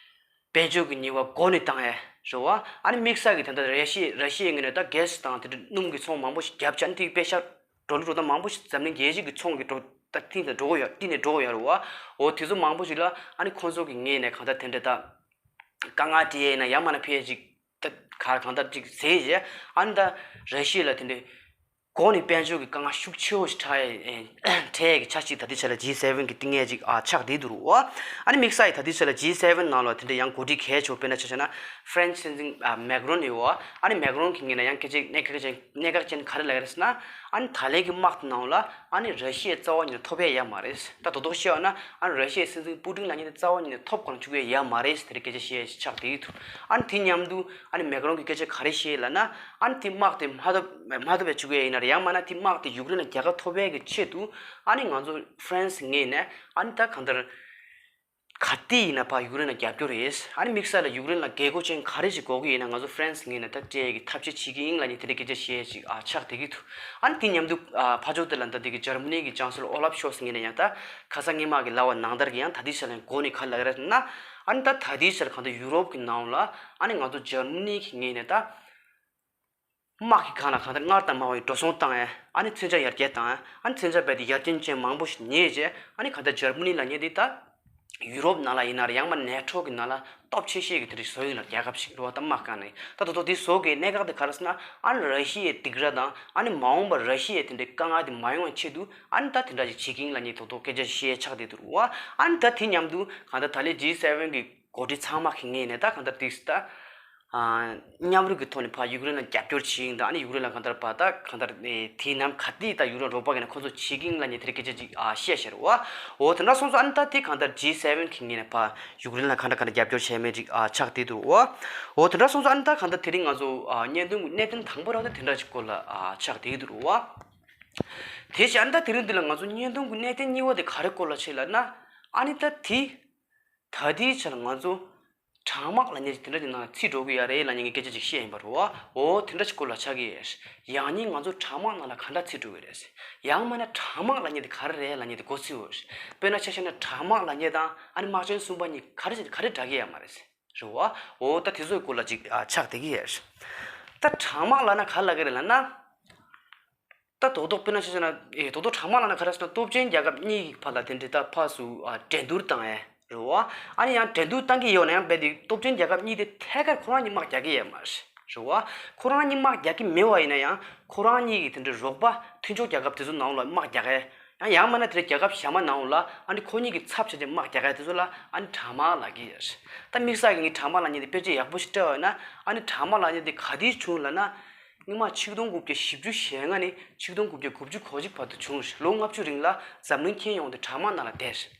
དཔལ་འབྱོར་གྱི་ཉེས་པ་འགོ་ནས་བཏང་ཡ་རེད་བ། ཨ་ནི་དམིགས་བསལ་གྱི་ད་ལྟ་ར་ཤི་ར་ཤི་ཡའི་ངོས་ནས་ད་གྷེ་སི་དང་དེ་འདྲ་སྣུམ་གྱི་ཚོང་མང་པོ་ཞིག་བརྒྱབ་བྱས་ནས་དེའི་པེ་ཤག་འགྲོ་ལུགས་འགྲོ་སྟངས་མང་པོ་ཞིག་འཛམ་གླིང་རྒྱལ་སྤྱི་གི་ཚོང་གི་འགྲོ་ད་ཐིང་དང་འགྲོ་གི་ཡོད་བསྟི་ནས་འགྲོ་གི་ཡོད་རེད་བ། འོ་དེ་ཚོ་མང་པོ་ཞིག་ལ་ཨ་ནི་ཁོང་ཚོ་གི་ངོས་ནས་གང་ལྟར་དེ་འདྲ་ད་དཀའ་ངལ་འཕྲད་ཡས་ཡིན་ན་ཡང་མིན་ན་ཕལ་ཆེར་ད་ག་གང་ལྟར་ཅིག་ཟེར་བྱས་ཨ་ནི་ད་ར་ཤི་ཡ་ལ་དེ་འདྲ་འགོ་ནས་དཔལ་འབྱོར་གྱི་དཀའ་ངལ་ཤུགས་ཆེ་བོ་ཞིག་འཕྲད་ཡས་འཕྲད་ཡས་ཀྱི་ཆ་ཞིག་ད་ལྟའི་ཆ་ལ་ཇི་སེ་ཝེན་གྱི་སྟེང་ནས་ཅིག་ཨ་ཆགས་བསྡད་འདུག་རེད་བ། ཨ་ནི་དམིགས་བསལ་ཡིན་ད་ལྟའི་ཆ་ལ་ཇི་སེ་ཝེན་ནང་ལ་དེ་འདྲ་ཡང་འགོ་ཁྲིད་གལ་ཆེ་བོ་དཔེར་ན་ཆ་བཞག་ན་ཧྥ་རན་སི་སྲིད་འཛིན་ཨ་མེག་རོན་ཡོད་བ། ཨ་ནི་མེག་རོན་གྱི་ངོས་ནས་ཡང་སྐད་ཆ་གནད་འགག་ཅན་གནད་འགག་ཅན་ག་རེ་ལབ་ཡོད་རེད་ཟེར་ན། ཨ་ནི་ད་ལན་གྱི་དམག་དེ་ནང་ལ་ཨ་ནི་ར་ཤི་ཡའི་རྩ་བ་ཉིད་ནས་ཐོབ་ཡས་ཡོད་མ་རེད། ད་རྡོག་རྡོག་བཤད་ཡོད་ན་ཨ་ནི་ར་ཤི་ཡའི་སྲིད་འཛིན་པུ་ཏིན་ལབ་མཁན་དེ་རྩ་བ་ཉིད་ནས་ཐོབ་གང་བཅུག་ཡས་ཡོད་མ་རེད་ཟེར་དེ་སྐད་ཆ་བཤད་ཡས་ཆགས་བསྡད་ཀྱི་འདུག་ཨ་ནི་དེ་མཉམ་དུ་ཨ་ནི་མེག་རོན་གྱིས་སྐད་ཆ་ག་རེ་བཤད་ལབ་ན། ཨ་ནི་དེ་དམག་དེ་མ་ཐོབ་མ་ཐོབ་པ་བཅུག་ཡས་ཡིན་ན་རེད། ཡང་མིན་ན་དེ་དམག་དེ་ཡུཀ་རེན་ལ་རྒྱལ་ཁ་ཐོབ་ཡས་ཀྱི་ཆེད་དུ་ཨ་ནི་ང་ཚོ་ཧྥ་རན་སི་ངོས་ནས་ཨ་ནི་ད་གང་ལྟར་ག་དུས་ཡིན་ན་ཕར་ཡུཀ་རེན་ལ་རྒྱབ་སྐྱོར་རེད། ཨ་ནི་དམིགས་བསལ་ལ་ཡུཀ་རེན་ལ་རྒྱལ་སྒོ་ཅན་ག་རེ་ཞིག་དགོས་ཀྱི་ཡིན་ན་ང་ཚོ་ཧྥ་རན་སི་ངོས་ནས་ད་སྤྲད་ཀྱི་ཐབས་ཤེས་བྱེད་ཀྱི་ཡིན་ལབ་མཁན་དེ་འདྲའི་སྐད་ཆ་བཤད་ཅིག་ཨ་ཆགས་བསྡད་ཀྱི་འདུག་ཨ་ནི་དེ་མཉམ་དུ་ཨ་ཕར་ཕྱོགས་དེ་ལ་ད་དེ་གི་འཇར་མ་ནི་གི་ཅང་སེ་ལོར་ཨོ་ལབ་ཤོལ་ཚ་ངོས་ནས་ཡང་ད་ཁ་སང་སྔོན་མ་གི་ལབ་པ་ནང་ལྟར་གྱི་ཡང་ད་ལྟའི་ཆ་ལ་འགོ་ནས་ག་རེ་ལབ་ཀྱི་རེད་ཟེར་ན། ཨ་ནི་ད་ད་ལྟའི་ཆར་གང་ལྟར་ཡུ་རོབ་ཀྱི་ནང་ལ་ཨ་ནི་ང་ཚོ་འཇར་མ་ནི་གི་ངོས་ནས་ད་དམག་གི་སྒང་ལ་གང་ལྟར་སྔར་དང་མ་འདྲ་བའི་འགྲོ་སོང་བཏང་ཡ། ཨ་ནི་མཚོན་ཆ་ཡར་རྒྱས་བཏང་ཡ། ཨ་ནི་མཚོན་ཆ་རྦད་དེ་ཡར་རྒྱས་ཅན་མང་པོ་ཞིག་རྙེད་རྗེས་ཨ་ནི་གང་ལྟར་འཇར་མ་ནི་ལབ་མཁན་དེ་ད་ཡུ་རོབ་ནང་ལ་ཡིན་ན་རེད། ཡང་མིན་ན་ནེ་ཊོ་གི་ནང་ལ་སྟོབས་ཆེ་ཤོས་ཀྱི་དེ་འདྲའི་བཟོ་ཡིན་ལ་རྒྱལ་ཁབ་ཞིག་རེད་བ། ད་དམག་སྒང་ནས་ད་དོ་དོ་དེ་བཟོ་གི་གནད་འགག་དེ་ག་རེ་ཟེར་ན། ཨ་ནི་ར་ཤི་ཡའི་སྡིགས་ར་དང་ཨ་ནི་མ་འོངས་པར་ར་ཤི་ཡའི་དེ་འདྲའི་དཀའ་ངལ་དེ་མ་ཡོང་བའི་ཆེད་དུ་ཨ་ནི་ད་དེ་འདྲ་ཞིག་བྱེད་ཀྱི་ཡིན་ལབ་མཁན་དོ་དོ་སྐད་ཆ་བཤད་ཆགས་བསྡད་འདུག་རེད་བ། ཨ་ནི་ད་དེ་མཉམ་དུ་གང་ལྟར་ད་ལན་ཇི་སེ་ཝེན་གི་འགོ་ཁྲིད་ཚང་མ་གི་ངོས་ནས་ད་གང་ལྟར་ཏིག་ཙམ་ད། ཨ། མཉམ་རུབ་ཀྱི་ཐོག་ནས་ཕར་ཡུཀ་རེན་ལ་རྒྱབ་སྐྱོར་བྱེད་ཡིན་དང་ཨ་ནི་ཡུཀ་རེན་ལ་གང་ལྟར་ཕར་ད་གང་ལྟར་ཨེ་དེའི་ནང་ག་དུས་ད་ཡུཀ་རེན་རོགས་པ་གི་ནས་ཁོ་ཚོ་བྱེད་ཀྱི་ཡིན་ལབ་མཁན་དེ་འདྲའི་སྐད་ཆ་ཅིག་ཨ་བཤད་བཞག་རེད་བ། འོ་དེ་འདྲ་སོང་ཙང་ཨ་ནི་ད་དེ་གང་ལྟར་ཇི་སེ་ཝེན་གི་ངོས་ནས་ཕར་ཡུཀ་རེན་ལ་གང་འདྲ་གང་འདྲ་རྒྱབ་སྐྱོར་བྱས་མེད་ཅིག་ཨ་ཆགས་བསྡད་འདུག་རེད་བ། འོ་དེ་འདྲ་སོང་ཙང་ཨ་ནི་ད་གང་ལྟར་དེ་རིང་ང་ཚོ་ཨ་བརྙན་ཐུང་གི་གནད་དོན་དང་པོ་རང་ད་དེ་འདྲ་ཅིག་སྐོར་ལ་ཨ་ཆགས་བསྡད་འདུག་རེད་བ། དེ་བཞིན་ཨ་ནི་ད་དེ་རིང་འདི་ལ་ང་ཚོ་བརྙན་ཐུང་གི་གནད་དོན་གཉིས་པ་དེ་ག་རེ་སྐོར་ལ་བྱེད་ལབ་ན། ཨ་ནི་ད་དེ། ད་ལྟའི་ཆར་ང་ཚོ་གྲང་དམག་ལབ་མཁན་ཞིག་དེ་འདྲ་ཅིག་ནང་ཚུད་འགྲོ་གི་ཡོད་རེད་ལབ་མཁན་གྱི་སྐད་ཆ་ཅིག་བཤད་ཡིན་པ་རེད་བ། འོ་དེ་འདྲ་ཞིག་སྐོར་ལ་ཆགས་ཀྱི་ཡོད། ཡང་སྙིང་ང་ཚོ་གྲང་དམག་ནང་ལ་ག་འདྲ་ཚུད་འགྲོ་གི་རེད། ཡང་མིན་ན་གྲང་དམག་ལབ་མཁན་དེ་ག་རེ་རེད་ལབ་མཁན་དེ་མགོ་ཚོས་ཡོད། དཔེར་ན་ཆ་བཞག་ན་གྲང་དམག་ལབ་མཁན་དང་ཨ་ནི་དམག་ཆེན་གསུམ་པ་གཉིས་ག་རེ་ག་རེ་འདྲ་གི་ཡོད་མ་རེད། རེད་བ། འོ་ད་དེ་ཚོའི་སྐོར་ལ་ཅིག་ཨ་ཆགས་བསྡད་ཀྱི་ཡོད། ད་གྲང་དམག་ལབ་ན་ག་རེ་ལབ་ཀྱི་རེད་ལབ་ན། ད་རྡོག་རྡོག་དཔེར་ན་ཆ་བཞག་ན་ཨེ་རྡོག་རྡོག་གྲང་དམག་ལབ་ན་ག་རེ་ཟེར་ན་སྟོབས་ཆེན་རྒྱལ་ཁབ་གཉིས་ཀྱི་བར་ལ་དེ་འདྲའི་ད་ཕར་ཚུར་ཨ་འགྲན་བསྡུར་བཏང་ཡས་རེད་བ། ཨ་ནི་ཡང་འགྲན་བསྡུར་བཏང་གི་ཡོད་ན་ཡང་རྦད་དེ་སྟོབས་ཆེན་རྒྱལ་ཁབ་གཉིས་དེ་ཐད་ཀར་ཁོ་རང་གཉིས་དམག་རྒྱག་གི་ཡོད་མ་རེད། རེད་བ། ཁོ་རང་གཉིས་དམག་རྒྱག་གི་མེད་པ་ཡིན་ན་ཡང་ཁོ་རང་གཉིས་ཀྱི་དེ་འདྲའི་རོགས་པ་མཐུན་ཕྱོགས་རྒྱལ་ཁབ་དེ་ཚོ་ནང་ལ་དམག་རྒྱག་ཡས། ཡང་ཡང་མིན་ན་དེ་འདྲའི་རྒྱལ་ཁབ་གཞན་པ་ནང་ལ་ཨ་ནི་ཁོ་གཉིས་ཀྱི་ཚབ་བྱས་ཏེ་དམག་རྒྱག་ཡས་དེ་ཚོ་ལ་ཨ་ནི་གྲང་དམག་ལབ་ཀྱི་ཡོད་རེད། ད་དམིགས་བསལ་གྱི་ངས་གྲང་དམག་ལབ་མཁན་དེ་དཔེ་ཆ་ཡག་པོ་ཞིག་བལྟས་པ་ཡིན་ན་ཨ་ནི་གྲང་དམག་ལབ་མཁན་དེ་ག་དུས་བྱུང་ལབ་ན། སྔོན་མ་ཆིག་སྟོང་དགུ་བརྒྱ་བཞི་བཅུ་ཞེ་ལྔ་ནས་ཆིག་སྟོང་དགུ་བརྒྱ་དགུ་བཅུ་གོ་གཅིག་བར་དུ་བྱུང་རེད། ལོ་ལྔ་བཅུ་རིང་ལ་འཛམ་གླིང་ཁྱོན་ཡོངས་དེ་གྲང་དམག་ནང་ལ་བསྡད་རེད།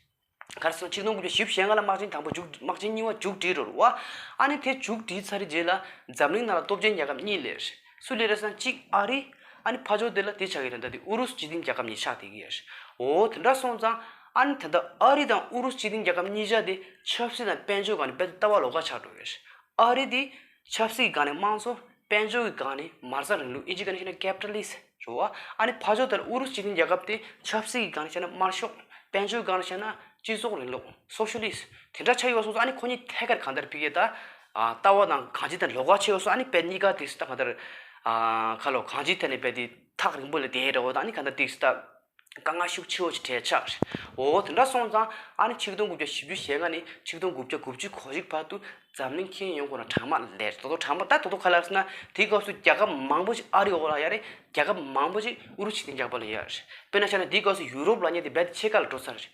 ག་རེ་ཟེར་ན་ཆིག་སྟོང་དགུ་བརྒྱ་བཞི་བཅུ་ཞེ་ལྔ་ལ་དམག་ཆེན་དང་པོ་མཇུག་དམག་ཆེན་གཉིས་པ་མཇུག་བསྒྲིལ་འགྲོ་རེད་བ། ཨ་ནི་དེ་མཇུག་བསྒྲིལ་ཚར་རྗེས་ལ་འཛམ་གླིང་ནང་ལ་སྟོབས་ཆེན་རྒྱལ་ཁབ་གཉིས་སླེབས་རེད། སུ་སླེབས་རེད་ཟེར་ན་གཅིག་ཨ་རི། ཨ་ནི་ཕར་ཕྱོགས་དེ་ལ་དེ་ཆགས་ཀྱི་རེད། ད་དེ་ཨུ་རུ་སུ་སྤྱི་མཐུན་རྒྱལ་ཁབ་གཉིས་ཆགས་བསྡད་ཀྱི་ཡོད་རེད། འོ་དེ་འདྲ་སོང་ཙང་ཨ་ནི་ད་ལྟ་ཨ་རི་དང་ཨུ་རུ་སུ་སྤྱི་མཐུན་རྒྱལ་ཁབ་གཉིས་ཆ་དེ་ཆབ་སྲིད་དང་དཔལ་འབྱོར་སྒང་ནས་དཔེ་ལྟ་བ་ལོགས་ཀ་ཆགས་འགྲོ་གི་རེད། ཨ་རི་དེ་ཆབ་སྲིད་ཀྱི་སྒང་ནས་དམངས་གཙོ། དཔལ་འབྱོར་གྱི་སྒང་ནས་མ་རྩ་རིང་ལུགས། ཨིན་ཇི་སྐད་ནས་བཤད་ན་ཀེ་པི་ཊ་ལི་སི་ཊི་རེད་བ། ཨ་ནི་ཕར་ཕྱོགས་དེར་ཨུ་རུ་སུ་སྤྱི་མཐུན་རྒྱལ་ཁབ་དེ་ཆབ་སྲིད་ཀྱི་སྒང་ནས་བཤད་ན་དམར་ཤོག་དཔལ་འབྱོར་སྒང་ནས་བཤད་ན་སྤྱི་ཚོགས་རིང་ལུགས། སོ་ཤ་ལི་སི་ཊི་དེ་འདྲ་ཆགས་ཡོད་སོང་ཙང་ཨ་ནི་ཁོ་གཉིས་ཐད་ཀར་གང་ལྟར་ཕ་གིའི་ད་ཨ་ལྟ་བ་དང་གང་ཅི་དང་ལོགས་ཀ་ཆགས་ཡོད་སོང་། ཨ་ནི་དཔེ་གཉིས་ཀ་དེ་སུ་ད་གང་ལྟར་ཨ་ཁ་ལོ་གང་ཅིའི་ཐད་ནས་དཔེ་དེ་ཐག་རིང་པོ་ལ་བསྡད་ཡོད་རེད་བ། ད་ཨ་ནི་གང་ལྟར་དེ་སུ་ད། དཀའ་ངལ་ཤུགས་ཆེ་བོ་ཞིག་འཕྲད་ཆགས་རེད། འོ་དེ་འདྲ་སོང་ཙང་ཨ་ནི་ཆིག་སྟོང་དགུ་བརྒྱ་བཞི་བཅུ་ཞེ་ལྔ་ནས་ཆིག་སྟོང་དགུ་བརྒྱ་དགུ་བཅུ་གོ་གཅིག་བར་དུ་འཛམ་གླིང་ཁྱོན་ཡོངས་ཁོ་ན་གྲང་དམག་ལས་རེད། ད་དུང་གྲང་དམག་ད་ད་དུང་ག་ལ་ཟེར་ན་དེའི་སྐབས་སུ་རྒྱལ་ཁབ་མང་པོ་ཞིག་ཨ་རི་འོག་ལ་ཡོད་རེད། རྒྱལ་ཁབ་མང་པོ་ཞིག་ཨུ་རུ་སུ་སྤྱི་མཐུན་རྒྱལ་ཁབ་ལ་ཡོད་རེད། དཔེར་ན་ཆ་ན་དེའི་སྐབས་སུ་ཡུ་རོབ་ལབ་མཁན་དེ་རྦད་དེ་ཕྱེད་ཀ་ལ་འགྲོ་ཚར་རེད།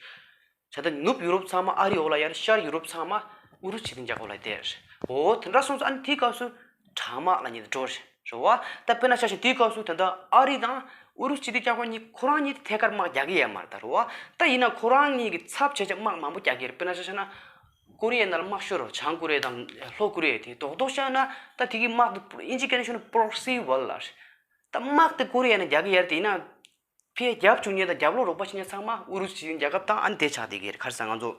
ད་ལྟ་ནུབ་ཡུ་རོབ་ཚང་མ་ཨ་རི་འོག་ལ་ཡོད་རེད། ཤར་ཡུ་རོབ་ཚང་མ་ཨུ་རུ་སུ་སྤྱི་མཐུན་རྒྱལ་ཁབ་ལ་བསྡད་རེད། འོ་དེ་འདྲ་སོང་ཙང་ཨ་ནི་དེའི་སྐབས་སུ་གྲང་དམག་ལབ་མཁན་དེ་འགྲོ་རེད། རེད་བ། ད་དཔེར་ན་ཆ་བཞག་དེའི་སྐབས་སུ་ད་ལྟ་ཨ་རི་དང་ཨུ་རུ་སུ་སྤྱི་མཐུན་རྒྱལ་ཁབ་གཉིས་ཁོ་རང་གཉིས་དེ་ཐད་ཀར་དམག་རྒྱག་གི་ཡོད་མ་རེད་ད། རེད་བ། ད་ཡིན་ན་ཁོ་རང་གཉིས་ཀྱི་ཚབ་བྱས་བྱས་དམག་མང་པོ་རྒྱག་གི་རེད། དཔེར་ན་ཆ་བཞག་ན་ཀོ་རི་ཡའི་ནང་ལ་དམག་ཤོར་རོ། བྱང་ཀོ་རི་ཡ་དང་ལྷོ་ཀོ་རི་ཡ་དེ་རྡོག་རྡོག་བཤད་ན་ད་དེ་གི་དམག་དེ་ཨིན་ཇི་སྐད་ནས་ཤོད་ན་པོ་རོག་སི་ཝར་ལབ་རེད། ད་དམག་དེ་ཀོ་རི་ཡའི་ནང་རྒྱག་གི་ཡོད་རེད། དེ་ཡིན་ན་ཕར་རྒྱབ་བཅུག་མཁན་དང་རྒྱབ་ལོགས་རོགས་པ་བྱེད་མཁན་ཚང་མ་ཨུ་རུ་སུ་སྤྱི་མཐུན་རྒྱལ་ཁབ་དང་ཨ་ནི་དེ་ཆགས་བསྡད་ཀྱི་རེད། ག་རེ་ཟེར་ང་ཚོ་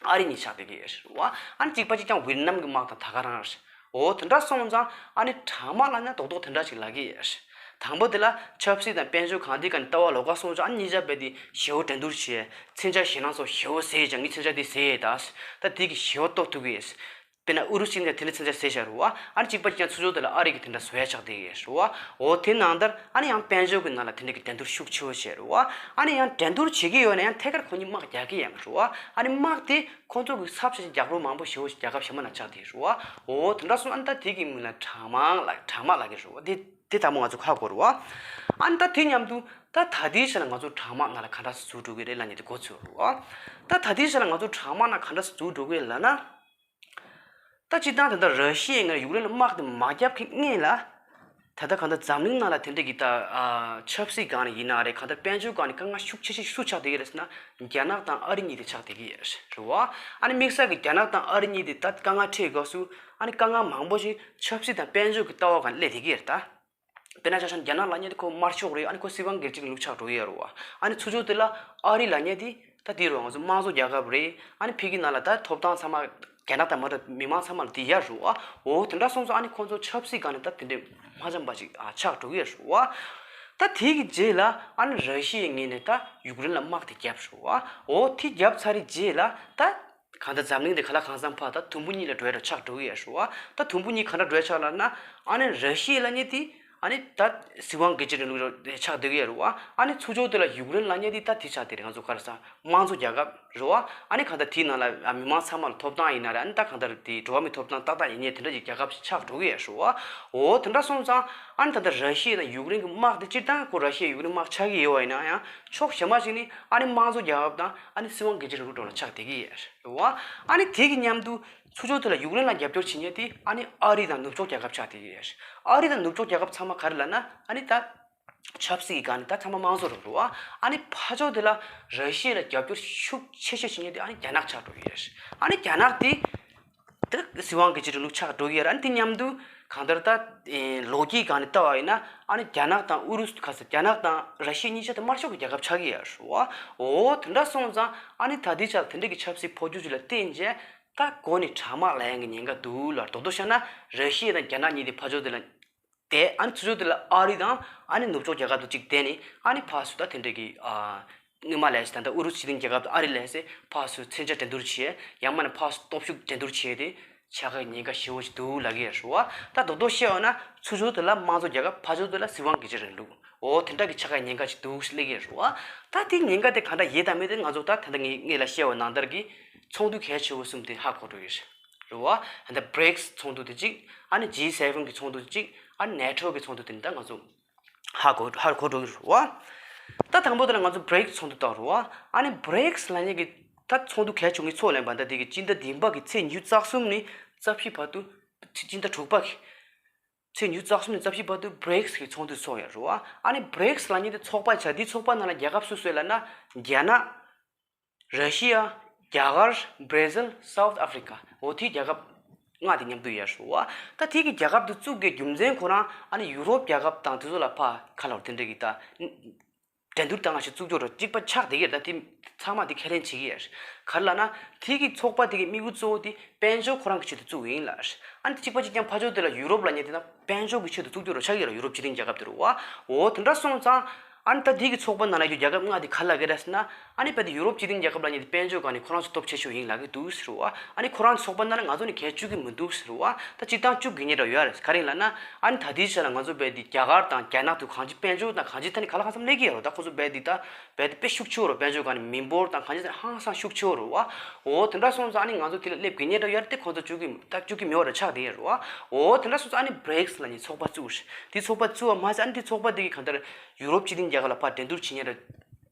ཨ་རི་གཉིས་ཆགས་བསྡད་ཀྱི་ཡོད་རེད་བ། ཨ་ནི་གཅིག་པ་གཅིག་རྐྱང་ཝེ་ཏི་ནམ་གྱི་དམག་དང་ད་ག་རང་རེད། འོ་དེ་འདྲ་སོང་ཙང་ཨ་ནི་གྲང་དམག་ལབ་ན་རྡོག་རྡོག་དེ་འདྲ་ཞིག་ལབ་ཀྱི་ཡོད་རེད། དང་པོ་དེ་ལ་ཆབ་སྲིད་དང་དཔལ་འབྱོར་གང་དེ་ག་ནས་ལྟ་བ་ལོགས་ཀ་སོང་ཙང་ཨ་ནི་གཉིས་ཆ་རྦད་དེ་ཞེ་བོ་འགྲན་བསྡུར་བྱས། མཚོན་ཆ་ཞེད་སྣང་སོགས་ཞེ་བོ་ཟས་ཀྱང་ངས་མཚོན་ཆ་དེ་ཟས་ད། ད་དེ་གི་ཞེ་བོ་ལྟོགས་ཐུབ་གི་ཡོད། དཔེར་ན་ཨུ་རུ་སུ་ནས་དེ་འདྲ་མཚོན་ཆ་ཟས་བཞག་རེད་བ། ཨ་ནི་གཅིག་པ་གཅིག་ཀྱང་ཚུར་ཕྱོགས་དེ་ལ་ཨ་རི་གི་དེ་འདྲ་བཟོ་ཡ་ཆགས་བསྡད་ཀྱི་ཡོད་རེད་བ། འོ་དེ་ནང་ལྟར་ཨ་ནི་ཡང་དཔལ་འབྱོར་གི་ནང་ལ་དེ་འདྲ་གི་འགྲན་བསྡུར་ཤུགས་ཆེ་བོ་བྱས་རེད་བ། ཨ་ནི་ཡང་འགྲན་བསྡུར་བྱེད་ཀྱི་ཡོད་ན་ཡང་ཐད་ཀར་ཁོ་གཉིས་དམག་རྒྱག་གི་ཡོད་མ་རེད་བ། ཨ་ནི་དམག་དེ་ཁོ་ཚོ་གི་ཚབ་བྱས་རྒྱག་རོགས་མང་པོ་ཞེ་བོ་ཞིག་རྒྱལ་ཁབ་གཞན་པ་ནང་ཆགས་བསྡད་རེད་བ། འོ་དེ་འདྲ་སོང་ཨ་ནི་ད་དེ་གི་མིང་ལ་གྲང་དམག་ལབ་གྲང་དམག་ལབ་ཀྱི་རེད་བ། དེ་དེ་དང་པོ་ང་ཚོ་ཧ་གོ་རེད་བ། ཨ་ནི་ད་དེ་མཉམ་དུ་ད་ད་ལྟའི་ཆ་ལ་ང་ཚོ་གྲང་དམག་ནང་ལ་ག་འདྲ་ཟུག་འགྲོ་གི་རེད་ལབ་མཁན་དེ་གོ་ཚོད་རེད་བ། ད་ད་ལྟའི་ཆ་ལ་ང་ཚོ་གྲང་དམག་ནང་ག་འདྲ་ཟུག་འགྲོ་གི་རེད་ལབ་ན། ད་སྤྱིར་བཏང་ད་ལྟ་ར་ཤི་ཡས་ཡུཀ་རེན་ལ་དམག་དེ་མ་བརྒྱབ་ཀྱི་སྔོན་ལ། ད་ལྟ་གང་ལྟར་འཛམ་གླིང་ནང་ལ་དེ་འདྲ་གི་ད་ཨ་ཆབ་སྲིད་སྒང་ནས་ཡིན་ན་རེད། གང་ལྟར་དཔལ་འབྱོར་སྒང་ནས་དཀའ་ངལ་ཤུགས་ཆེ་ཤོས་སུ་ཆགས་བསྡད་ཀྱི་རེད་ཟེར་ན་རྒྱ་ནག་དང་ཨ་རི་གཉིས་དེ་ཆགས་བསྡད་ཀྱི་རེད་བ། ཨ་ནི་དམིགས་བསལ་གྱི་རྒྱ་ནག་དང་ཨ་རི་གཉིས་དེ་ད་དཀའ་ངལ་འཕྲད་སྐབས་སུ་ཨ་ནི་དཀའ་ངལ་མང་པོ་ཞིག་ཆབ་སྲིད་དང་དཔལ་འབྱོར་གྱི་ལྟ་བ་སྒང་ནས་སླེབས་བསྡད་ཀྱི་རེད་ད། དཔེར་ན་ཆ་བཞག་ན་རྒྱ་ནག་ལབ་མཁན་དེ་ཁོ་དམར་ཤོག་རེད། ཨ་ནི་ཁོ་སྲིད་དབང་སྒེར་གཅིག་ལུགས་ཆགས་འགྲོ་གི་ཡོད་རེད་བ། ཨ་ནི་ཚུར་ཕྱོགས་དེ་ལ་ཨ་རི་ལབ་མཁན་དེ་ད་དེ་རུ་ང་ཚོ་དམངས་གཙོ་རྒྱལ་ཁབ་རེད། ཨ་ནི་ཕ་གི་ནང་ལ་ད་ཐོབ་ཐང་ཚང་མ་རྒྱ་ནག་དང་མ་འདྲ་མི་མང་ཚང་མ་ལ་དེ་ཡག་རེད་བ། འོ་དེ་འདྲ་སོང་ཙང་ཨ་ནི་ཁོ་ཚོ་ཆབ་སྲིད་སྒང་ནས་ད་དེ་འདྲའི་མ་འཆམ་པ་ཞིག་ཨ་ཆགས་འགྲོ་གི་ཡོད་རེད་བ། ད་དེ་གི་རྗེས་ལ་ཨ་ནི་ར་ཤི་ཡའི་ངོས་ནས་ད་ཡུཀ་རེན་ལ་དམག་དེ་བརྒྱབ་རེད་བ། འོ་དེ་བརྒྱབ་ཚར་བའི་རྗེས་ལ་ད། གང་ལྟར་འཛམ་གླིང་འདི་ག་ལ་གང་འཚམ་ཕར་ད་དུམ་བུ་གཉིས་ལ་འགྲོ་ཡ་འདྲ་ཆགས་འགྲོ་གི་ཡོད་རེད་བ། ད་དུམ་བུ་གཉིས་ག་འདྲ་འགྲོ་ཡ་ཆགས་ལབ་ན། ཨ་ནི་ར་ཤི་ཡ་ལབ་མཁན་དེ་ཨ་ནི་ད་སྲིད་དབང་སྒེར་གཅིག་རིང་ལུགས་ཆགས་བསྡད་ཀྱི་ཡོད་རེད་བ། ཨ་ནི་ཚུར་ཕྱོགས་དེ་ལ་ཡུཀ་རེན་ལབ་མཁན་དེ་ད་དེ་ཆགས་བསྡད་རེད། ང་ཚོ་ག་རེ་ཟ་དམངས་གཙོ་རྒྱལ་ཁབ་རེད་བ། ཨ་ནི་གང་ལྟར་དེའི་ནང་ལ་མི་མང་ཚང་མ་ལ་ཐོབ་ཐང་ཡིན་ན་རེད། ཨ་ནི་ད་གང་ལྟར་དེ་འགྲོ་བ་མིའི་ཐོབ་ཐང་ཏག་ཏག་ཡིན་མཁན་དེ་འདྲ་གྱི་རྒྱལ་ཁབ་ཞིག་ཆགས་འགྲོ་གི་ཡོད་རེད་བ། འོ་དེ་འདྲ་སོང་ཙང་ཨ་ནི་ད་ལྟ་ར་ཤི་ཡ་དང་ཡུཀ་རེན་གྱི་དམག་དེ་སྤྱིར་བཏང་ཁོ་ར་ཤི་ཡ་ཡུཀ་རེན་དམག་ཆགས་ཀྱི་ཡོད་པ་ཡིན་ན་ཡང་ཕྱོགས་གཞན་པ་ཞིག་ནས་ཨ་ནི་དམངས་གཙོ་རྒྱལ་ཁབ་དང་ཨ་ནི་སྲིད་དབང་སྒེར་གཅིག་རིང་ལུགས་སྒང་ལ་ཆགས་བསྡད་ཀྱི་ཡོད་རེད་བ། ཨ་ནི་དེ་གི་མཉམ་དུ་ཚུར་ཕྱོགས་དེ་ལ་ཡུཀ་རེན་ལ་རྒྱབ་སྐྱོར་བྱེད་མཁན་དེ་ཨ་ནི་ཨ་རི་དང་ནུབ་ཕྱོགས་རྒྱལ་ཁབ་ཆགས་བསྡད་ཀྱི་ཡོད་རེད། ཨ་རི་དང་ནུབ་ཕྱོགས་རྒྱལ་ཁབ་ཚང་མ་ག་རེ་ལབ་ན་ཨ་ནི་ད་ཆབ་སྲིད་ཀྱི་སྒང་ནས་ད་ཚང་མ་དམངས་གཙོ་རེད་བ། ཨ་ནི་ཕར་ཕྱོགས་དེ་ལ་ར་ཤི་ཡ་ལ་རྒྱབ་སྐྱོར་ཤུགས་ཆེ་ཤོས་བྱེད་མཁན་དེ་ཨ་ནི་རྒྱ་ནག་ཆགས་འགྲོ་གི་ཡོད་རེད། ཨ་ནི་རྒྱ་ནག་དེ། དེ་སྲིད་དབང་སྒེར་གཅིག་རིང་ལུགས་ཆགས་འགྲོ་གི་ཡོད་རེད། ཨ་ནི་དེ་མཉམ་དུ་གང་ལྟར་ད་ཨེ་ལོ་རྒྱུས་སྒང་ནས་ལྟ་བ་ཡིན་ན་ཨ་ནི་རྒྱ་ནག་དང་ཨུ་རུ་སུ་ག་ས་རྒྱ་ནག་དང་ར་ཤི་ཡ་གཉིས་ཆ་དེ་དམར་ཤོག་གི་རྒྱལ་ཁབ་ཆགས་ཀྱི་ཡོད་རེད་བ། འོ་དེ་འདྲ་སོང་ཙང་ཨ་ནི་ད་ལྟའི་ཆར་དེ་འདྲ་གི་ཆབ་སྲིད་འཕོ་འགྱུར་ཅིག་ལ་བརྟེན་བྱས་ད་འགོ་ནས་གྲང་དམག་ལབ་ཡག་གི་ཉེན་ཁ་འདུག་ལ། རྡོག་རྡོག་བཤད་ན་ར་ཤི་ཡ་དང་རྒྱ་ནག་གཉིས་དེ་ཕར་ཕྱོགས་དེ་ལ་བསྡད། ཨ་ནི་ཚུར་ཕྱོགས་དེ་ལ་ཨ་རི་དང་ཨ་ནི་ནུབ་ཕྱོགས་རྒྱལ་ཁབ་དང་གཅིག་བསྡད་ནས་ཨ་ནི་ཕར་ཚུར་ད་དེ་འདྲ་གི་ཨ། སྔོན་མ་ལབ་ཡག་ད་ལྟ་ཨུ་རུ་སུ་སྤྱི་མཐུན་རྒྱལ་ཁབ་དང་ཨ་རི་ལབ་ཡག་ཕར་ཚུར་མཚོན་ཆ་འགྲན་བསྡུར་བྱས། ཡང་མིན་ན་ཕར་ཚུར་སྟོབས་ཤུགས་འགྲན་བསྡུར་བྱས་ཏེ་ཆགས་ཀྱི་ཉེན་ཁ་ཞེ་པོ་ཞིག་འདུག་ལབ་ཀྱི་ཡོད་རེད་བ། ད་རྡོག་རྡོག་བཤད་ཡོད་ན་ཚུར་ཕྱོགས་དེ་ལ་དམངས་གཙོ་རྒྱལ་ཁབ། ཕར་ཕྱོགས་དེ་ལ་སྲིད་དབང་སྒེར་གཅིག་རིང་ལུགས། འོ་དེ་འདྲ་གི་ཆགས་ཀྱི་ཉེན་ཁ་ཞིག་འདུག་ལབ་ཀྱི་ཡོད་རེད་བ། ད་དེ་ཉེན་ཁ་དེ་ག་འདྲ་ཡོད་དམ་མེད་དེ་ང་ཚོ་ད་ད་ལྟ་ངས་སྔོན་ལ་བཤད་པ་ནང་ལྟར་གྱི་ཚོགས་འདུ་གལ་ཆེ་བོ་གསུམ་དེ་ཧ་གོ་འགྲོ་གི་རེད་བ། ད་ལྟ་བྷི་རིག་སི་ཚོགས་འདུ་དེ་གཅིག་ཨ་ནི་ཇི་སེ་ཝེན་གི་ཚོགས་འདུ་དེ་གཅིག་ཨ་ནི་ནེ་ཊོ་གི་ཚོགས་འདུ་དེ་ནི་ད་ང་ཚོ་ཧ་གོ་ཧ་གོ་འགྲོ་གི་རེད་བ། ད་དང་པོ་དེ་ལ་ང་ཚོ་བྷི་རིག་སི་ཚོགས་འདུ་བཏང་རེད་བ། ཨ་ནི་བྷི་རིག་སི་ལབ་མཁན་གྱི་ད་ཚོགས་འདུ་གལ་ཆེ་ངས་ཚོགས་ལེན་པ་ད་དེ་གི་སྤྱི་ཟླ་བདུན་པ་གི་ཚེས་ཉི་ཤུ་རྩ་གསུམ་ནས་རྩ་བཞི་བར་དུ། སྤྱི་ཟླ་དྲུག་པ་གི་ཚེས་ཉི་ཤུ་རྩ་གསུམ་ནས་རྩ་བཞི་བར་དུ་བྷི་རིག་སི་གི་ཚོགས་འདུ་ཚོགས་ཡོད་རེད་བ། ཨ་ནི་བྷི་རིག་སི་ལབ་མཁན་དེ་ཚོགས་པ་ཆགས། དེའི་ཚོགས་པ་ནང་ལ་རྒྱལ་ཁབ་སུ་སུ་ཡོད་ལབ་ན་རྒྱ་ནག་ར་ཤི་ཡ། རྒྱ་གར། བྷི་ར་ཟིལ། སའུ་ཐི་ཨ་ཕི་རི་ཀ་འོ་དེའི་རྒྱལ་ཁབ་ལྔ་དེ་མཉམ་དུ་ཡོད་རེད་བ། ད་དེ་གི་རྒྱལ་ཁབ་དེ་བཙུགས་དགོས་རྒྱུ་མཚན་ཁོ་རང་ཨ་ནི་ཡུ་རོབ་རྒྱལ་ཁབ་དང་དེ་ཚོ་ལ་ཕར་ཁ་ལོར་དེ་འདྲ་གི་ད་འགྲན་བསྡུར་བཏང་ཞིག་བཙུགས་རྒྱུ་རོ་གཅིག་པ་ཆགས་བསྡད་ཀྱི་རེད། ད་དེ་ཚང་མ་དེ་ཁས་ལེན་བྱེད་ཀྱི་ཡོད་རེད། ག་རེ་ལབ་ན་དེ་གི་ཚོགས་པ་དེ་གི་དམིགས་ཡུལ་གཙོ་བོ་དེ་དཔལ་འབྱོར་ཁོ་རང་གི་ཆེད་དུ་བཙུགས་ཡིན་ལབ་རེད། ཨ་ནི་གཅིག་པ་གཅིག་རྐྱང་ཕར་ཕྱོགས་དེ་ལ་ཡུ་རོབ་ལབ་མཁན་དེ་ན། དཔལ་འབྱོར་གྱི་ཆེད་དུ་བཙུགས་རྒྱུ་རོ་ཆགས་ཀྱི་རེད། ཡུ་རོབ་སྤྱི་མཐུན་རྒྱལ་ཁབ་དེ་རུ་བ། འོ་དེ་འདྲ་སོང་ཙང་ཨ་ནི་ད་དེ་གི་ཚོགས་པ་ནང་ལ་ཡོད་རྒྱལ་ཁབ་ལྔ་དེ་ག་ལབ་ཀྱི་རེད་ཟེར་ན། ཨ་ནི་རྦད་དེ་ཡུ་རོབ་སྤྱི་མཐུན་རྒྱལ་ཁབ་ལབ་མཁན་དེ་དཔལ་འབྱོར་སྒང་ནས་ཁོ་རང་ཚོ་སྟོབས་ཆེ་ཤོས་ཡིན་ལབ་ཀྱི་འདུག་ཟེར་བ། ཨ་ནི་ཁོ་རང་ཚོ་ཚོགས་པ་ནང་ལ་ང་ཚོ་ནི་གལ་བཅུག་གི་མི་འདུག་ཟེར་བ། ད་སྤྱིར་བཏང་བཅུག་དགོས་ངེས་འདྲ་ཡོད་རེད། ག་རེ་ཡིན་ལབ་ན་ཨ་ནི་ད་དེའི་ཆ་ལ་ང་ཚོ་རྦད་དེ་རྒྱ་གར་དང་རྒྱ་ནག་དེ་གང་ཅི་དཔལ་འབྱོར་དང་གང་ཅི་ཐད་ནས་ག་ལ་གང་འཚམ་སླེབས་ཀྱི་ཡོད་རེད། ད་ཁོ་ཚོ་རྦད་དེ་ད་རྦད་དེ་དཔེ་ཤུགས་ཆེ་བོ་རེད། དཔལ་འབྱོར་སྒང་ནས་མི་འབོར་དང་གང་ཅི་ཐད་ནས་ཧང་སང་ཤུགས་ཆེ་བོ་རེད་བ། འོ་དེ་འདྲ་སོང་ཙང་ཨ་ནི་ང་ཚོ་དེ་ལ་སླེབས་དགོས་ངེས་འདྲ་ཡོད་རེད་དེ་ཁོ་ཚོ་བཅུག་གི་ད་བཅུག་གི་མེད་པ་རེད་ཆགས་བསྡད་ཡོད་རེད་བ། འོ་དེ་འདྲ་སོང་ཙང་ཨ་ནི་བྷི་རིག་སི་ལབ་མཁན་ཚོགས་པ་བཙུགས་རེད། དེ་ཚོགས་པ་བཙུགས་པ་མ་ཟད་ཨ་ནི་དེ་ཚོགས་པ་དེ་གི་གང་ལྟར་ཡུ་རོབ་སྤྱི་མཐུན་རྒྱལ་ཁབ་ལ་ཕར་འགྲན་བསྡུར་བྱེད་མཁན་རེད་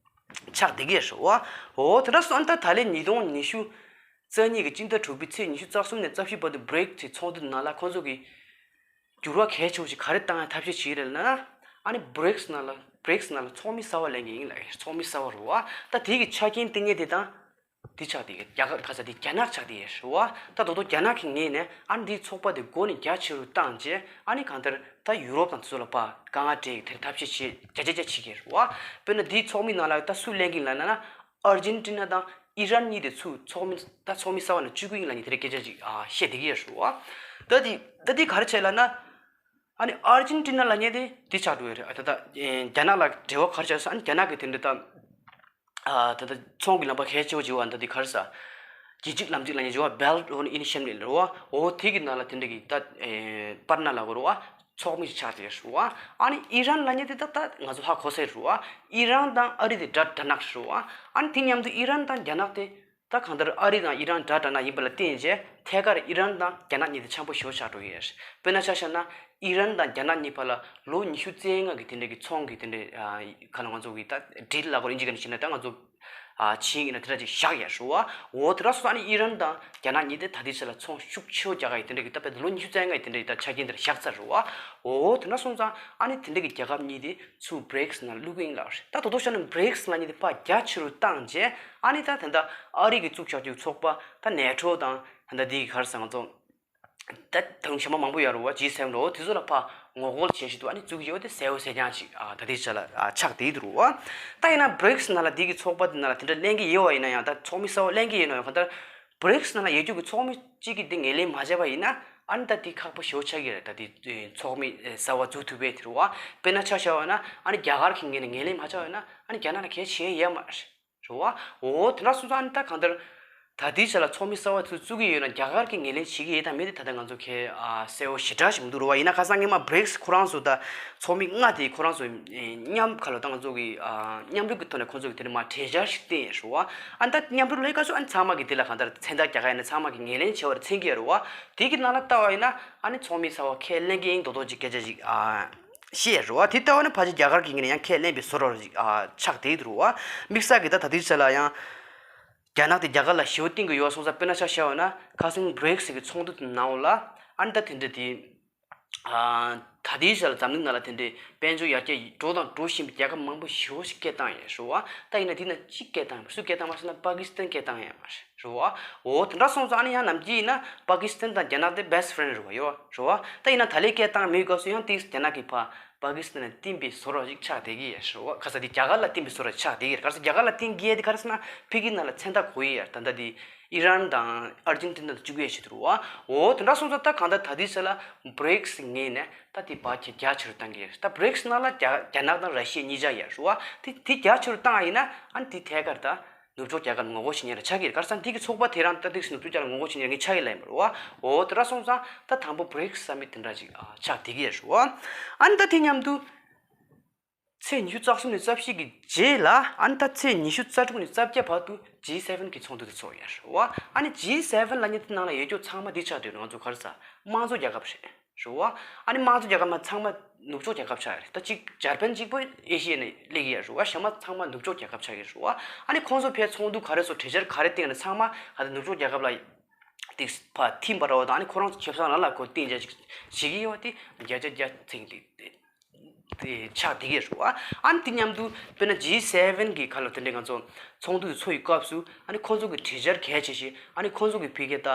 ཆགས་བསྡད་ཀྱི་ཡོད་རེད་བ། འོ་དེ་འདྲ་སོང་ཨ་ནི་ད་ད་ལན་ཉིས་སྟོང་ཉི་ཤུ་རྩ་གཉིས་ཀྱི་སྤྱི་ཟླ་དྲུག་པའི་ཚེས་ཉི་ཤུ་རྩ་གསུམ་ནས་རྩ་བཞི་བར་དུ་བྷི་རིག་སི་ཚོགས་འདུ་ནང་ལ་ཁོང་ཚོ་གིས་འགྱུར་བ་གལ་ཆེ་བོ་ཞིག་ག་རེ་བཏང་ཡ་ཐབས་ཤེས་བྱེད་ཀྱི་རེད་ལབ་ན། ཨ་ནི་བྷི་རིག་སི་ནང་ལ་བྷི་རིག་སི་ནང་ལ་ཚོགས་མི་གསར་པ་ལེན་གྱི་ཡིན་ལབ་ཡོད། ཚོགས་མི་གསར་པ་རེད་བ། ད་དེ་གི་ཆ་རྐྱེན་བསྟན་མཁན་དེ་དང་། འདི་ཆགས་དེ་རྒྱ་གར་ཁ་ས་དེ་རྒྱ་ནག་ཆགས་དེ་རེད་བ། ད་དོ་དོ་རྒྱ་ནག་གི་ངོས་ནས་ཨ་ནི་འདིའི་ཚོགས་པ་དེ་འགོ་ནས་རྒྱ་ཆེ་རུ་བཏང་རྗེས་ཨ་ནི་གང་ལྟར་ད་ཡུ་རོབ་དང་དེ་ཚོ་ལ་ཕར་དཀའ་ངལ་སྤྲད་ཀྱི་དེར་ཐབས་ཤེས་བྱེད་རྒྱ་ཆེ་རྒྱ་ཆེ་གི་རེད་བ། དཔེར་ན་འདིའི་ཚོགས་མི་ནང་ལ་ད་སུ་ལེན་གྱི་ལབ་ན་ན་ཨར་ཇེན་ཊི་ན་དང་ཨི་རན་གཉིས་དེ་ཚུར་ཚོགས་མི་ད་ཚོགས་མི་གསར་པ་ནང་བཅུག་གི་ཡིན་ལབ་ནས་དེ་འདྲའི་སྐད་ཆ་ཅིག་ཨ་བཤད་བསྡད་ཀྱི་ཡོད་རེད་བ། ད་དེ་ད་དེ་ག་རེ་བྱས་ལབ་ན། ཨ་ནི་ཨར་ཇེན་ཊི་ན་ལབ་མཁན་དེ་དེ་ཆགས་འགྲོ་ཡོད་རེད། ཨ་ད་ལྟ་ཨེ་རྒྱ་ནག་ལ་འབྲེལ་བ་ག་རེ་བྱས་སོང་། ཨ་ནི་རྒྱ་ནག་གི་དེ་འདྲ་ད་ཨ་ད་ལྟ་ཚོང་གི་ལམ་པ་གལ་ཆེ་བོ་ཅིག་ཡོད་པ། ད་དེ་ག་རེ་ཟེར། རྒྱལ་སྤྱི་ལམ་གཅིག་ལབ་མཁན་ཅིག་ཡོད་པ། Belt Road Initiative ལབ་རེད་པ། འོ་དེ་གི་ནང་ལ་དེ་འདྲ་གི་ད་ཨེ་པར་ན་ལབ་དགོས་རེད་པ། ཚོགས་མི་ཞིག་ཆགས་བསྡད་ཡོད་རེད་པ། ཨ་ནི་ཨི་རན་ལབ་མཁན་དེ་ད་ད་ང་ཚོ་ཧ་གོ་ས་རེད་པ། ཨི་རན་དང་ཨ་རི་དེ་འདྲ་འདྲ་ནག་རེད་པ། ཨ་ནི་དེ་མཉམ་དུ་ཨི་རན་དང་རྒྱ་ནག་དེ་ད་གང་ལྟར་ཨ་རི་དང་ཨི་རན་འདྲ་འདྲ་ནག་ཡིན་པ་ལ་བརྟེན་བྱས་ཐད་ཀར་ཨི་རན་དང་རྒྱ་ནག་གཉིས་དེ་འཆམ་པོ་ཞེ་པོ་ཆགས་འགྲོ་གི་ཡོད་རེད། དཔེར་ན་ཆ་བཞག་ན་ཨི་རན་དང་རྒྱ་ནག་གཉིས་བར་ལ་ལོ་ཉི་ཤུ་རྩ་ལྔ་གི་དེ་འདྲ་གི་ཚོང་གི་དེ་འདྲ་ཨ་ག་ལ་ང་ཚོ་གི་ད་ཌིལ་ལབ་དགོས་རེད། ཨིན་ཇི་སྐད་ནས་བཤད་ན་ད་ང་ཚོ་ཨ་ཕྱིན་ཡིན་ན་དེ་འདྲ་ཅིག་བཞག་ཡོད་རེད་པ། འོ་དེ་འདྲ་སོང་ཙང་ཨ་ནི་ཨི་རན་དང་རྒྱ་ནག་གཉིས་དེ་ད་ལྟའི་ཆ་ལ་ཚོང་ཤུགས་ཆེ་བོ་རྒྱག་གི་ཡོད། དེ་འདྲ་གི་ད་དཔེ་ལོ་ཉི་ཤུ་རྩ་ལྔ་ཡི་དེ་འདྲ་གི་ད་ཆ་རྐྱེན་དེ་འདྲ་བཞག་ཚར་རེད་པ། འོ་དེ་འདྲ་སོང་ཙང་ཨ་ནི་དེ་འདྲ་གི་རྒྱལ་ཁབ་གཉིས་དེ་ཚུར་བྷི་རིག་སི་ནང་བླུག་གི་ཡིན་ལབ་རེད། ད་དོ་དོ་བྱས་ན་བྷི་རིག་སི་ལབ་མཁན་དེ་ཕར་རྒྱ་ཆེ་རུ་བཏང་བྱས། ཨ་ནི་ད་ད་ལྟ་ཨ་རི་གི་བཙུགས་བཞག་རྒྱུ་ཚོགས་པ་ད་ནེ་ཊོ་དང་ད་ལྟ་འདི་གི་ག་རེ་ཟེར་ང་ཚོ་ད་ད་རུང་གཞན་པ་མང་པོ་ཡོད་རེད་པ། ཇི་སེ་ཝེན་རེད་པ། དེ་ཚོ་ལ་ཕར་ངོ་རྒོལ་བྱེད་བཞིན་འདུག་ཨ་ནི་བཙུགས་ཡོད་དེ་གསལ་པོ་གསལ་རྐྱང་ཅིག་ཨ་ད་ལྟའི་ཆ་ལ་ཨ་ཆགས་བསྡད་འདུག་རེད་པ། ད་ཡིན་ན་བྷི་རིག་སི་ནང་ལ་འདི་གི་ཚོགས་པ་འདི་ནང་ལ་དེ་འདྲ་ལེན་གྱི་ཡོད་པ་ཡིན་ན་ཡང་། ད་ཚོགས་མི་གསར་པ་ལེན་གྱི་ཡོད་ན་ཡང་གང་ལྟར་བྷི་རིག་སི་ནང་ལ་ཡོད་རྒྱུ་གི་ཚོགས་མི་གཅིག་གིས་འདི་ངོས་ལེན་མ་བྱས་པ་ཡིན་ན། ཨ་ནི་ད་འདི་ཁག་པོ་ཞེ་པོ་ཆགས་ཀྱི་རེད། ད་འདི་ཚོགས་མི་གསར་པ་འཛུགས་ཐུབ་པའི་དེ་རེད་པ། དཔེར་ན་ཆ་བཞག་པ་ན་ཨ་ནི་རྒྱ་གར་གྱི་ངོས་ནས་ངོས་ལེན་མ་བྱས་པ་ཡིན་ན་ཨ་ནི་རྒྱ་ནག་ལ་གལ་ཆེ་ཡོད་མ་རེད། རེད་པ། འོ་དེ་འདྲ་སོང་ཙང་ཨ་ནི་ད་གང་ལྟར་ད་ལྟའི་ཆ་ལ་ཚོགས་མི་གསར་པ་ཚོ་བཙུགས་ཀྱི་ཡོད་ན་རྒྱ་གར་གྱིས་ངོས་ལེན་བྱེད་ཀྱི་ཡོད་དང་མེད་དེ་ད་ལྟ་ང་ཚོ་གལ་ཨ་གསལ་པོ་ཞེ་དྲག་ཞིག་མི་འདུག་རེད་པ། ཡིན་ན་ཁ་སང་སྔོན་མ་བྷི་རིག་སི་ཁོ་རང་ཚོ་ད་ཚོགས་མི་ལྔ་དེ་ཁོ་རང་ཚོ་མཉམ་ཁ་ལོ་ད་ང་ཚོ་གི་ཨ་མཉམ་རུབ་ཀྱི་ཐོག་ནས་ཁོ་ཚོ་གི་དེ་ནས་མར་གྲོས་འཆར་ཞིག་བཏིང་ཡོད་རེད་པ། ཨ་ནི་ད་མཉམ་རུབ་ལས་ཀ་ཚོ་ཨ་ནི་ཚང་མ་གི་དེ་ལ་གང་ལྟར་མཚན་རྟགས་རྒྱག་ག་ཡིན་ན་ཚང་མ་གི་ངོས་ལེན་བྱས་པ་རེད། མཚན་གྱི་ཡོད་རེད་པ། དེ་གི་ནང་ལ་ལྟ་བ་ཡིན་ན་ཨ་ནི་ཚོགས་མི་གསར་པ་ཁས་ལེན་གྱི་ཡིན་མདོག་མདོག་ཅིག་སྐད་ཆ་ཅིག་ཨ་བཤད་རེད་པ། དེ་ལྟ་བ་ནི་ཕལ་ཆེར་རྒྱ་གར་གྱི་ངོས་ནས་ཡང་ཁས་ལེན་པའི་བཟོ་འདྲ་ཅིག་ཨ་ཆགས་བསྡད་ཀྱི་འདུག་རེད་པ། དམིགས་བསལ་གྱི་ད་ད་ལྟའི་ཆ་ལ་ཡང་རྒྱ་ནག་དེ་རྒྱ་གར་ལ་ཞེ་པོ་བསྟུན་གྱི་ཡོད་སོང་ཙང་། དཔེར་ན་ཆ་བཞག་པ་ན་ཁ་སང་བྷི་རིག་སི་གི་ཚོགས་འདུ་དེ་ནང་ལ་ཨ་ནི་ད་དེ་འདྲ་དེ་ཨ་ད་ལྟའི་ཆ་ལ་འཛམ་གླིང་ནང་ལ་དེ་འདྲའི་དཔལ་འབྱོར་ཡར་རྒྱས་འགྲོ་དང་འགྲོ་བཞིན་པའི་རྒྱལ་ཁབ་མང་པོ་ཞེ་པོ་ཞིག་སྐད་བཏང་ཡོད་རེད་པ། ད་ཡིན་ན་དེ་ནང་གཅིག་སྐད་བཏང་ཡོད་མ་རེད། སུ་སྐད་བཏང་མ་རེད་ཟེར་ན་པ་ཀི་སི་ཐན་སྐད་བཏང་ཡོད་མ་རེད། རེད་པ། འོ་དེ་འདྲ་སོང་ཙང་ཨ་ནི་ཡང་ནམ་རྒྱུན་ཡིན་ན་པ་ཀི་སི་ཐན་དང་རྒྱ་ནག་དེ་བྷེ་སི་ཊི་ཕེ་རེན་ཌི་རེད་པ། ཡོད་རེད་པ། ད་ཡིན་ན་ད་ལོའི་སྐད་བཏང་མེད་སྐབས་སུ་ཡང་ཏིག་རྒྱ་ནག་གིས་ཕར་པ་ཀི་སི་ཐན་ལ་བསྟུན་པའི་བཟོ་འདྲ་ཞིག་ཆགས་བསྡད་ཀྱི་ཡོད་རེད་པ། ཁ་སང་དེ་རྒྱ་གར་ལ་བསྟུན་པའི་བཟོ་འདྲ་ཆགས་བསྡད་ཀྱི་ཡོད་རེད། ག་རེ་ཟེར་རྒྱ་གར་ལ་བསྟུན་གྱི་ཡོད་དེ་ག་རེ་ཟེར་ན་ཕ་གི་ནང་ལ་མཚན་རྟགས་དགོས་ཀྱི་ཡོད་རེད། ད་ལྟ་དེ་ཨི་རན་དང་ཨར་ཇེན་ཊི་ན་དང་བཅུག་ཡས་བྱེད་དུ་རུ་བ། འོ་དེ་འདྲ་སོང་ཙང་ད་གང་ལྟར་ད་ལྟའི་ཆ་ལ་བྷི་རིག་སི་ངོས་ནས་ད་དེ་བར་ཁྱད་རྒྱ་ཆེ་རུ་བཏང་གི་ཡོད། ད་བྷི་རིག་སི་ནང་ལ་རྒྱ་རྒྱ་ནག་དང་ར་ཤི་ཡ་གཉིས་ཆ་ཡོད་རེད་བ། དེ་དེ་རྒྱ་ཆེ་རུ་བཏང་བ་ཡིན་ན་ཨ་ནི་དེ་ཐད་ཀར་ད་ནུབ་ཕྱོགས་རྒྱལ་ཁབ་ངོ་རྒོལ་བྱེད་མཁན་ལ་ཆགས་ཀྱི་རེད། ག་རེ་ཟེར་ན་དེ་གི་ཚོགས་པ་དེ་རང་ད་དེ་གི་ནུབ་ཕྱོགས་རྒྱལ་ཁབ་ངོ་རྒོལ་བྱེད་མཁན་ལ་ངས་ཆགས་ཀྱི་ལབ་ཡིན་པ་རེད་བ། འོ་དེ་འདྲ་སོང་ཙང་ད་དང་པོ་བྷི་རིག་སི་སམ་མིཊ་དེ་འདྲ་ཅིག་ཨ་ཆགས་བསྡད་ཀྱི་ཡོད་རེད་བ། ཨ་ནི་ད་དེ་མཉམ་དུ། ཚེས་ཉི་ཤུ་རྩ་གསུམ་ནས་རྩ་བཞི་གི་རྗེས་ལ་ཨ་ནི་ད་ཚེས་ཉི་ཤུ་རྩ་དྲུག་ནས་རྩ་བརྒྱད་བར་དུ་ཇི་སེ་ཝེན་གི་ཚོགས་འདུ་དེ་ཚོགས་ཡོད་རེད་བ། ཨ་ནི་ཇི་སེ་ཝེན་ལབ་མཁན་དེ་ནང་ལ་ཡོད་རྒྱུ་ཚང་མ་འདི་ཆགས་བསྡད་ཡོད། ང་ཚོ་ག་རེ་ཟེར་དམངས་གཙོ་རྒྱལ་ཁབ་རེད་རེད་བ། ཨ་ནི་དམངས་གཙོ་རྒྱལ་ཁབ་མ་ཚང་མ་ནུབ་ཕྱོགས་རྒྱལ་ཁབ་ཆགས་ཡོད་རེད། ད་གཅིག་འཇར་པན་གཅིག་པོ་ཨེ་ཤི་ཡའི་ནང་སླེབས་ཀྱི་ཡོད་རེད་བ། གཞན་མ་ཚང་མ་ནུབ་ཕྱོགས་རྒྱལ་ཁབ་ཆགས་ཀྱི་རེད་བ། ཨ་ནི་ཁོང་ཚོ་ཕར་ཚོགས་འདུ་ག་རེ་ཚོགས་གྲོས་འཆར་ག་རེ་བཏིང་ན་ཚང་མ་ག་ཚོད་ནུབ་ཕྱོགས་རྒྱལ་ཁབ་ལ་དེ་ཕར་ཐིམ་པ་རེད་བ། དང་ཨ་ནི་ཁོ་རང་ཚོ་ཁེ་བཟང་ལ་ལ་ཁོ་བཏིང་བྱས་ཅིག་བྱེད་ཀྱི་ཡོད་བ། དེ་བརྒྱ་ཆ་བརྒྱ་ཚིག་དེ། དེ་ཆགས་བསྡད་ཀྱི་རེད་བ། ཨ་ནི་དེ་མཉམ་དུ་དཔེར་ན་ཇི་སེ་ཝེན་གི་ཁ་ལ་དེ་འདྲའི་ང་ཚོ་ཚོགས་འདུ་དེ་ཚོགས་ཡི་སྐབས་སུ་ཨ་ནི་ཁོང་ཚོ་གི་གྲོས་འཆར་གལ་ཆེ་ཤོས་ཨ་ནི་ཁོང་ཚོ་གི་ཕ་གིར་ད་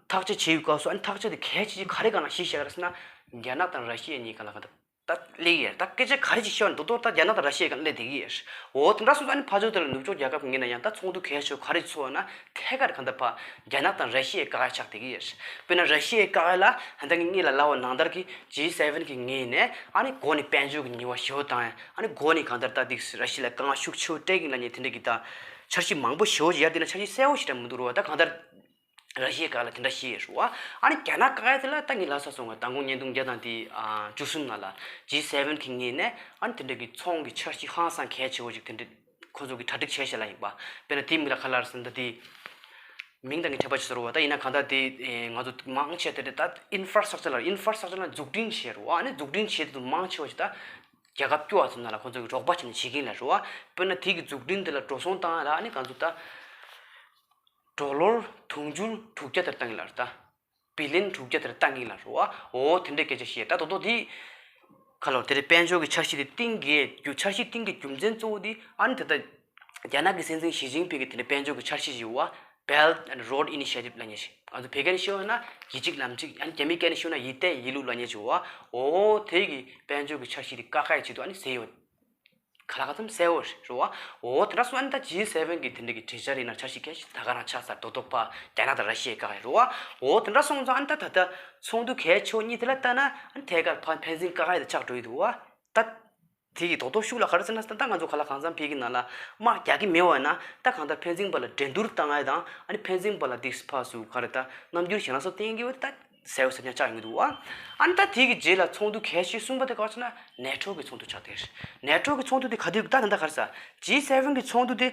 ཐག་གཅོད་བྱེད་ཡི་སྐབས་སུ་ཨ་ནི་ཐག་གཅོད་དེ་གལ་ཆེ་ཤོས་ག་རེ་སྒང་ལ་གཞི་བཞག་རེད་ཟེར་ན། རྒྱ་ནག་དང་ར་ཤི་ཡ་གཉིས་སྒང་ལ་གང་ལྟར་ད་སླེབས་ཡོད། ད་སྐད་ཆ་ག་རེ་ཅིག་བཤད་ན་མདོག་མདོག་ད་རྒྱ་ནག་དང་ར་ཤི་ཡ་སྒང་སླེབས་བསྡད་ཀྱི་ཡོད། འོ་དེ་འདྲ་སོང་ཙང་ཨ་ནི་ཕར་ཕྱོགས་དེ་ལ་ནུབ་ཕྱོགས་རྒྱལ་ཁབ་ངོས་ནས་ཡང་ད་ཚོགས་འདུ་གལ་ཆེ་ག་རེ་ཚོགས་ན་ཐད་ཀར་གང་ལྟར་ཕར་རྒྱ་ནག་དང་ར་ཤི་ཡའི་བཀག་ཡ་ཆགས་བསྡད་ཀྱི་ཡོད། དཔེར་ན་ར་ཤི་ཡའི་བཀག་ཡ་ལ་ད་ལྟ་ངས་གཉིས་ལ་ལབ་པ་ནང་ལྟར་གྱི་ཇི་སེ་ཝེན་གི་ངོས་ནས་ཨ་ནི་འགོ་ནས་དཔལ་འབྱོར་གྱི་ཉེས་པ་ཞེ་པོ་བཏང་ཡ། ཨ་ནི་འགོ་ནས་གང་ལྟར་ད་འདི་ར་ཤི་ཡ་ལ་དཀའ་ངལ་ཤུགས་ཆེ་བོ་སྤྲད་ཀྱི་ལབ་མཁན་དེ་འདྲ་གི་ད་འཆར་གཞི་མང་པོ་ཞེ་པོ་ཅིག་ཡར་དེ་ན་འཆར་གཞི་གསལ་པོ་ཞིག་འདྲ་མི་འདུག་རེད་བ། ད་གང་ལྟར་ར་ཤི་ཡའི་བཀག་ཡ་ལ་དེ་འདྲ་བཤད་ཡོད་རེད་བ། ཨ་ནི་རྒྱ་ནག་བཀག་ཡ་དེ་ལ་ད་ངས་ལབ་ཚར་སོང་བ། མདང་དགོང་བརྙན་ཐུང་བརྒྱ་དང་དེ་ཨ་བཅུ་གསུམ་ནང་ལ་ཇི་སེ་ཝེན་གི་ངོས་ནས་ཨ་ནི་དེ་འདྲ་གི་ཚོང་གི་འཆར་གཞི་ཧང་སང་གལ་ཆེ་བོ་ཅིག་དེ་འདྲ་ཁོ་ཚོ་གི་གྲ་སྒྲིག་བྱས་བཞག་ལ་ཡིན་པ། དཔེར་ན་དེའི་མིང་ལ་ག་ལབ་རེད་ཟེར་ན་ད་དེ་མིང་དང་གི་འཕྲད་པ་ཅིག་བཟོ་རུ་བ། ད་ཡིན་ན་གང་ལྟར་དེ་ཨེ་ང་ཚོ་མང་ཆེ་དེ་འདྲ་ད་ཨིན་ཧྥ་ར་སི་ཊག་ཅར་ལ་ཨིན་ཧྥ་ར་སི་ཊག་ཅར་ལ་འཛུགས་སྐྲུན་བྱས་རུ་བ། ཨ་ནི་འཛུགས་སྐྲུན་བྱས་དེ་དུ་མང་ཆེ་བ་ཞིག་ད་རྒྱལ་ཁབ་སྐྱོ་བ་ཚོ་ནང་ལ་ཁོ་ཚོ་གི་རོགས་པ་བྱས་ནས་བྱེད་ཀྱིན་ལ་རུ་བ། དཔེར་ན་དེ་གི་འཛུགས་སྐྲུན་དེ་ལ་འགྲོ་སོང་བཏང་ལ་ཨ་ནི་གང་ཚོ་ད་ཌོ་ལར་དུང་ཕྱུར་དྲུག་བརྒྱ་དེར་བཏང་གི་ལ་རུ་ད། བི་ལི་ཡན་དྲུག་བརྒྱ་དེར་བཏང་གི་ལ་རུ་བ། འོ་དེ་འདྲའི་སྐད་ཆ་བཤད། ད་དོ་དོ་དེ་ཁ་ལོ་དེ་རེད། དཔལ་འབྱོར་གྱི་འཆར་གཞི་དེ་གཏིང་གི་རྒྱུ་འཆར་གཞི་གཏིང་གི་རྒྱུ་མཚན་གཙོ་བོ་དེ་ཨ་ནི་དེ་ལྟ་རྒྱ་ནག་གི་སྲིད་འཛིན་ཞི་ཅིན་ཕིང་གི་དེ་འདྲའི་དཔལ་འབྱོར་གྱི་འཆར་གཞི་ཞིག་བ། Belt and Road Initiative ལབ་མཁན་ཞིག་ང་ཚོ་བོད་སྐད་ནས་ཤོད་ན་ཡིག་གཅིག་ལམ་གཅིག་ཨ་ནི་རྒྱ་མིའི་སྐད་ནས་ཤོད་ན་ཡིག་གཏད་ཡིག་ལུགས་ལབ་མཁན་ཞིག་བ། འོ་དེ་གི་དཔལ་འབྱོར་གྱི་འཆར་གཞི་དེ་བཀག་ཁ་ཡི་ཆེད་དུ་ཨ་ནི་ཟེར་ཡོད། ག་ལ་ག་ཙམ་གསལ་བོ་རེད་བ། འོ་དེ་འདྲ་སོང་ཨ་ནི་ད་ཇི་སེ་ཝེན་གི་དེ་འདྲ་གི་གྲོས་འཆར་ཡིན་ན་འཆར་གཞི་གལ་ཆེ་ད་ག་རང་ཆགས་ཚར། རྡོག་རྡོག་པ་རྒྱ་ནག་དང་ར་ཤི་ཡའི་བཀག་ཡ་རེད་བ། འོ་དེ་འདྲ་སོང་ཙང་ཨ་ནི་ད་ད་ལྟ་ཚོགས་འདུ་གལ་ཆེ་བོ་གཉིས་དེ་ལ་ལྟ་ན་ཨ་ནི་ཐད་ཀར་ཕར་ཕན་ཚུན་བཀག་ཡ་དེ་ཆགས་འགྲོ་ཡི་འདུག་བ། ད་དེ་གི་རྡོག་རྡོག་ཤུགས་ལ་ག་རེ་ཟེར་ན་ད་ང་ཚོ་ག་ལ་གང་འཚམ་ཕ་གི་ནང་ལ་དམག་རྒྱག་གི་མེད་བ་ན་ད་གང་ལྟར་ཕན་ཚུན་བར་ལ་འགྲན་བསྡུར་བཏང་ཡ་དང་ཨ་ནི་ཕན་ཚུན་བར་ལ་དེ་ཕར་ཚུར་ག་རེ་ད་རྣམ་འགྱུར་ཞེ་དྲག་སོགས་བསྟན་གི་ཡོད་ད། གསལ་བོ་གསལ་རྐྱང་ཆགས་ཡོང་གི་འདུག་བ། ཨ་ནི་ད་དེ་གི་རྗེས་ལ་ཚོགས་འདུ་གལ་ཆེ་གསུམ་པ་དེ་ག་བ་ཆགས་ན་ནེ་ཊོ་གི་ཚོགས་འདུ་ཆགས་བསྡད་ཡོད་རེད། ནེ་ཊོ་གི་ཚོགས་འདུ་དེ་ག་དུས་ད་ད་ལྟ་ག་རེ་ཟ། ཇི་སེ་ཝེན་གི་ཚོགས་འདུ་དེ་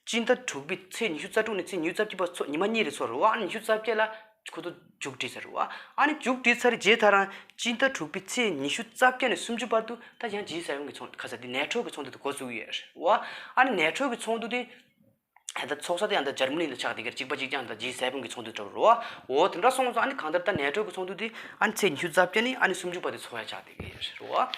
སྤྱི་ཟླ་དྲུག་པའི་ཚེས་ཉི་ཤུ་རྩ་དྲུག་ནས་ཚེས་ཉི་ཤུ་རྩ་བརྒྱད་བར་ཚོགས་ཉི་མ་གཉིས་རེ་ཚོགས་རེད་བ། ཨ་ནི་ཉི་ཤུ་རྩ་བརྒྱད་ལ་ཁོ་ཚོ་མཇུག་སྒྲིལ་ཚར་རེད་བ། ཨ་ནི་མཇུག་སྒྲིལ་ཚར་རྗེས་ད་རང་སྤྱི་ཟླ་དྲུག་པའི་ཚེས་ཉི་ཤུ་རྩ་བརྒྱད་ནས་སུམ་ཅུ་བར་དུ་ད་ཡང་ཇི་སེ་ཝེན་གི་ཚོགས་ག་ས་དེ་ནེ་ཊོ་གི་ཚོགས་འདུ་དེ་འགོ་བཙུགས་ཡོད་རེད་བ། ཨ་ནི་ནེ་ཊོ་གི་ཚོགས་འདུ་དེ་ད་ལྟ་ཚོགས་ས་དེ་ཡང་ད་འཇར་མ་ནི་ལ་ཆགས་བསྡད་ཀྱི་རེད། གཅིག་པ་གཅིག་རྐྱང་ད་ཇི་སེ་ཝེན་གི་ཚོགས་འདུ་འདྲ་བོ་རེད་བ། འོ་དེ་འདྲ་སོང་ཙང་ཨ་ནི་གང་ལྟར་ད་ནེ་ཊོ་གི་ཚོགས་འདུ་དེ་ཨ་ནི་ཚེས་ཉི་ཤུ་རྩ་བརྒྱད་ནས་ཨ་ནི་སུམ་ཅུ་བར་དུ་ཚོགས་ཡ་ཆགས་བསྡད་ཀྱི་རེད་བ།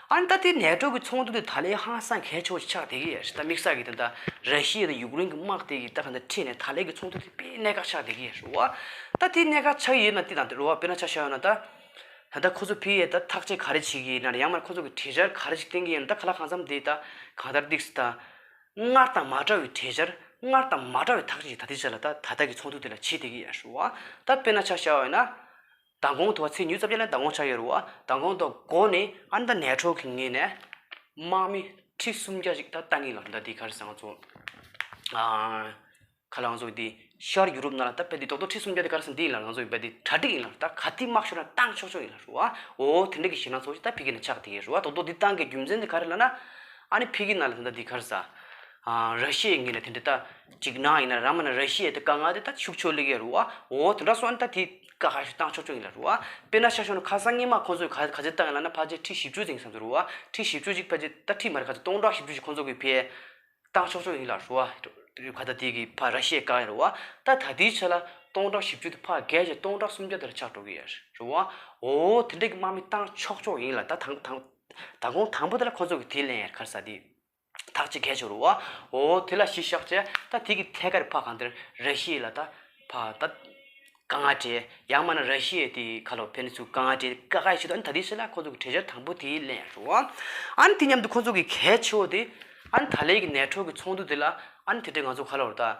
ཨ་ནི་ད་དེ་ནེ་ཊོ་གི་ཚོགས་འདུ་དེ་ད་ལན་ཧང་སང་གལ་ཆེ་བོ་ཞིག་ཆགས་བསྡད་ཀྱི་རེད། ད་དམིགས་བསལ་གྱི་ད་ད་ར་ཤི་ཡ་དང་ཡུཀ་རེན་གི་དམག་དེ་གི་ད་གང་ལྟར་ཁྲིད་ནས་ད་ལན་གི་ཚོགས་འདུ་དེ་དཔེ་གནད་འགག་ཆགས་བསྡད་ཀྱི་རེད་བ། ད་དེ་གནད་འགག་ཆགས་ཀྱི་ཡོད་ན་དེ་དང་དེ་རེད་བ། དཔེར་ན་ཆ་བཞག་ཡོད་ན་ད་ད་ལྟ་ཁོ་ཚོ་ཕ་གིར་ད་ཐག་གཅོད་ག་རེ་བྱེད་ཀྱི་ཡིན་ན་ཡང་མིན་ཁོ་ཚོ་གི་གྲོས་འཆར་ག་རེ་ཞིག་བཏིང་གི་ཡིན་ན་ད་ག་ལ་གང་འཚམ་དེ་ད་གང་ལྟར་ཏིག་ཙམ་ད། སྔར་དང་མ་འདྲ་བའི་གྲོས་འཆར། སྔར་དང་མ་འདྲ་བའི་ཐག་གཅོད་ཅིག་ད་ལྟའི་ཆ་ལ་ད་ད་ལྟ་གི་ཚོགས་འདུ་དེ་ལ་བྱེད་བསྡད་ཀྱི་ཡོད་རེད་བ། ད་དཔེར་ན་ཆ་བཞག་པ་ཡིན་ན། མདང་དགོང་དུ་བ་ཚེས་ཉི་ཤུ་རྩ་བརྒྱད་ལ་མདང་དགོང་ཆགས་ཡོད་རེད་བ། མདང་དགོང་དུ་འགོ་ནས་ཨ་ནི་ད་ནེ་ཊོ་གི་ངོས་ནས་དམག་མི་ཁྲི་སུམ་བརྒྱ་ཞིག་ད་བཏང་གི་ཡིན་ལབ། ད་འདི་ག་རེ་ཟེར་ང་ཚོ། ཨ། ཁ་ལ་ང་ཚོ་འདི་ཤར་ཡུ་རོབ་ནང་ལ་ད་དཔེ་འདི་རྡོག་རྡོག་ཁྲི་སུམ་བརྒྱ་དེ་ག་རེ་ཟེར་འདི་ཡིན་ལབ། ང་ཚོ་ཡི་དཔེ་འདི་གྲ་སྒྲིག་ཡིན་ལབ། ད་ག་དུས་དམག་ཤོར་ན་བཏང་ཆོག་ཆོག་ཡིན་ལབ་རེད་བ། འོ་དེ་འདྲ་གི་ཞེད་སྣང་ཚོགས་ཤིག་ད་ཕ་གི་ནས་ཆགས་བསྡད་ཀྱི་རེད་བ། རྡོག་རྡོག་འདི་བཏང་གི་རྒྱུ་མཚན་དེ་ག་རེ་ལབ་ན། ཨ་ནི་ཕ་གི་ནང་ལ་ད་ལྟ་འདི་ག་རེ་ཟ། ཨ། ར་ཤི་ཡའི་ངོས་ནས་དེ་འདྲ་ད་འཇིགས་སྣང་ཡིན་ན་རང་མ་ན་ར་ཤི་ཡའི་དེ་དཀའ་ངལ་དེ་ད་ཤུགས་ཆེ་སླེབས་ཀྱི་རེད་བ། འོ་དེ་འདྲ་སོང་ཨ་ནི་ད་དེ་དཀའ་ཁག་ཞིག་བཏང་ཆོག་ཆོག་ཡིན་ལབ་རེད་བ། དཔེར་ན་ཆ་བཞག་ན་ཁ་སང་སྔོན་མ་ཁོང་ཚོས་ག་ག་ཚོད་བཏང་ཡིན་ལབ་ན་ཕལ་ཆེར་ཁྲི་བཞི་བཅུ་ཙམ་བསམ་ཚུལ་རེད་བ། ཁྲི་བཞི་བཅུ་ཅིག་ཕལ་ཆེར་ད་ཁྲི་མ་རེད། ག་ཚོད་སྟོང་ཕྲག་བཞི་བཅུ་ཞིག་ཁོང་ཚོ་གིས་ཕར་བཏང་ཆོག་ཆོག་ཡིན་ལབ་རེད་བ། ག་ད་དེ་གི་ཕར་ར་ཤི་ཡའི་བཀག་ཡ་རེད་བ། ད་ད་ལྟའི་ཆ་ལ་སྟོང་ཕྲག་བཞི་བཅུ་དེ་ཕར་བརྒལ་བྱས་སྟོང་ཕྲག་སུམ་བརྒྱ་དེ་ལ་ཆགས་འགྲོ་གི་ཡོད་རེད་བ། འོ་དེ་འདྲ་གི་དམག་མི་བཏང་ཆོག་ཆོག་ཡིན་ལབ། ད་དང་དང་ད་དགོང་དང་པོ་དེ་ལ་ཁོང་ཚོ་གིས་དེ་ལན་ཡར་ག་རེ་ཟ་དེ་ཐག་གཅོད་གལ་ཆེ་རུ་བ། འོ་དེ་ལ་གཞི་བཞག་བྱས་ད་དེ་གི་ཐད་ཀར་ཕར་གང་ལྟར་ར་ཤི་ཡ་ལ་ད་ཕར་ད་དཀའ་ངལ་འཕྲད། ཡང་མིན་ན་ར་ཤི་ཡ་དེ་ཁ་ལོ་ཕན་ཚུན་དཀའ་ངལ་འཕྲད། དཀའ་ཁག་ཡོད་ཆེད་དུ་ཨ་ནི་ད་དེའི་ཕྱི་ལ་ཁོ་ཚོ་གི་གྲོས་འཆར་དང་པོ་དེ་ལེན་རུ་བ། ཨ་ནི་དེ་མཉམ་དུ་ཁོ་ཚོ་གི་གལ་ཆེ་བོ་དེ་ཨ་ནི་ད་ལན་གི་ནེ་ཊོ་གི་ཚོགས་འདུ་དེ་ལ་ཨ་ནི་དེ་འདྲའི་ང་ཚོ་ཁ་ལོ་རུ་ད།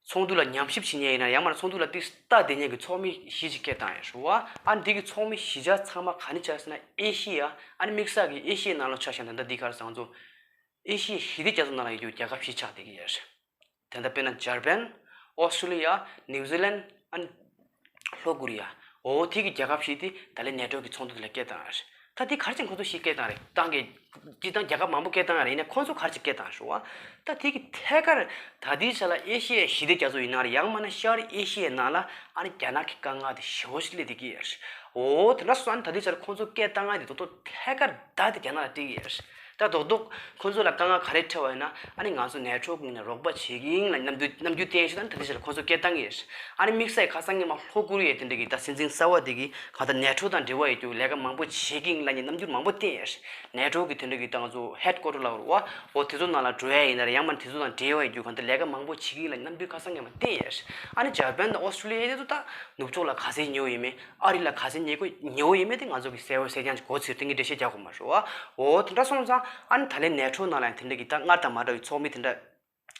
ཚོགས་འདུ་ལ་ཉམས་ཞིབ་བྱེད་མཁན་ཡིན་ན་ཡང་མིན་ན་ཚོགས་འདུ་ལ་ཏིག་ལྟ་བསྡད་མཁན་གྱི་ཚོགས་མི་བཞི་ཅིག་སྐད་བཏང་ཡོད་རེད་བ། ཨ་འདི་གི་ཚོགས་མི་བཞི་ཆ་ཚང་མ་ག་ནས་ཆགས་ཟེར་ན་ཨེ་ཤི་ཡ། ཨ་ནི་དམིགས་བསལ་གྱི་ཨེ་ཤི་ཡའི་ནང་ལ་ཆ་བཞག་ན་ད་ལྟ་འདི་ག་རེ་ཟེར་ང་ཚོ་ཨེ་ཤི་ཡའི་ཞི་བདེ་རྒྱ་མཚོ་ནང་ལ་ཡོད་རྒྱུ་རྒྱལ་ཁབ་བཞི་ཆགས་བསྡད་ཀྱི་ཡོད་རེད། དེ་འདྲ་དཔེར་ན་འཇར་པན། ཨོ་སི་ཀྲི་ལི་ཡ། ནིའུ་ཛི་ལན། ཨ་ནི་ལྷོ་ཀོ་རི་ཡ། འོ་དེ་གི་རྒྱལ་ཁབ་བཞི་དེ་ད་ལན་ནེ་ཊོ་གི་ཚོགས་འདུ་དེ་ལ་སྐད་བཏང་ཡོད་རེད། ད་དེ་ག་རེ་བྱས་ཁོ་ཚོ་ཞིག་སྐད་བཏང་རེད། བཏང་གི་སྤྱིར་བཏང་རྒྱལ་ཁབ་མང་པོ་སྐད་བཏང་ཡ་རེད། ཡིན་ནའི་ཁོ་ཚོ་ག་རེ་བྱས་སྐད་བཏང་ཞུ་བ། ད་དེ་གི་ཐད་ཀར་ད་ལྟའི་ཆ་ལ་ཨེ་ཤི་ཡའི་ཞི་བདེ་རྒྱ་མཚོ་ཡིན་ན་རེད། ཡང་མིན་ན་ཤར་ཨེ་ཤི་ཡའི་ནང་ལ་ཨ་ནི་རྒྱ་ནག་གི་དཀའ་ངལ་དེ་ཞེ་པོ་ཞིག་སླེབས་བསྡད་ཀྱི་ཡོད་རེད། འོ་དེ་འདྲ་སོང་ཨ་ནི་ད་ལྟའི་ཆ་ལ་ཁོ་ཚོ་སྐད་བཏང་ཡ་དེ་ད་དུང་ཐད་ཀར་བརྡ་དེ་རྒྱ་ནག་ལ་སྤྲད་ཀྱི་ཡོད་རེད། ད་རྡོག་རྡོག་ཁོ་ཚོ་ལ་དཀའ་ངལ་ག་རེ་འཕྲད་པ་ཡིན་ན་ཨ་ནི་ང་ཚོ་ནེ་ཊོ་གི་ངོས་ནས་རོགས་པ་བྱེད་ཀྱི་ཡིན་ལབ་རྣམ་འགྱུར་རྣམ་འགྱུར་བསྟན་ཞིག་ད་ནི་ད་ལྟའི་ཆ་ལ་ཁོ་ཚོ་སྐད་བཏང་གི་ཡོད་རེད། ཨ་ནི་དམིགས་བསལ་ཁ་སང་ཉི་མ་ལྷོ་ཀོ་རི་ཡའི་དེ་འདྲ་གི་ད་སྲིད་འཛིན་གསར་པ་དེ་གིས་གང་ལྟར་ནེ་ཊོ་དང་འབྲེལ་བ་ཡོད་རྒྱུ་ལས་ཀ་མང་པོ་བྱེད་ཀྱི་ཡིན་ལབ་མཁན་རྣམ་འགྱུར་མང་པོ་བསྟན་ཡོད་རེད། ནེ་ཊོ་གི་དེ་འདྲ་གི་ད་ང་ཚོ་ཧེཌ་ཀོ་ཊར་ལབ་རེད་བ། འོ་དེ་ཚོ་ནང་ལ་འགྲོ་ཡ་ཡིན་ན་རེད། ཡང་མིན་དེ་ཚོ་དང་འབྲེལ་བ་ཡོད་རྒྱུ་གང་ལྟར་ལས་ཀ་མང་པོ་བྱེད་ཀྱི་ཡིན་ལབ་རྣམ་འགྱུར་ཁ་སང་ཉི་མ་བསྟན་ཡོད་རེད། ཨ་ནི་འཇར་པན་དང་ཨོ་སི་ཀྲི་ལི་ཡ་དེ་ཚོ་ད་ནུབ་ཕྱོགས་ལ་ག་ཚད་ཉེ་བོ་ཡིན་མིན། ཨ་རི་ལ་ག་ཚད་ཉེ་གོ་ཉེ་བོ་ཡིན་མིན་དེ་ང་ཚོ་གི་གསལ་བོ་གསལ་རྐྱང་ཅིག་གོ་ཚོད་དེ་ངས་འགྲེལ་བཤད་རྒྱག་དགོས་མ་རེད་བ། འོ་དེ་འདྲ་སོང་ཙང་ཨ་ནི་ད་ལན་ནེ་ཊོ་ནང་ལ་ཡང་དེ་འདྲ་གི་ད་སྔར་དང་མ་འདྲ་བའི་ཚོགས་མི་དེ་འདྲ།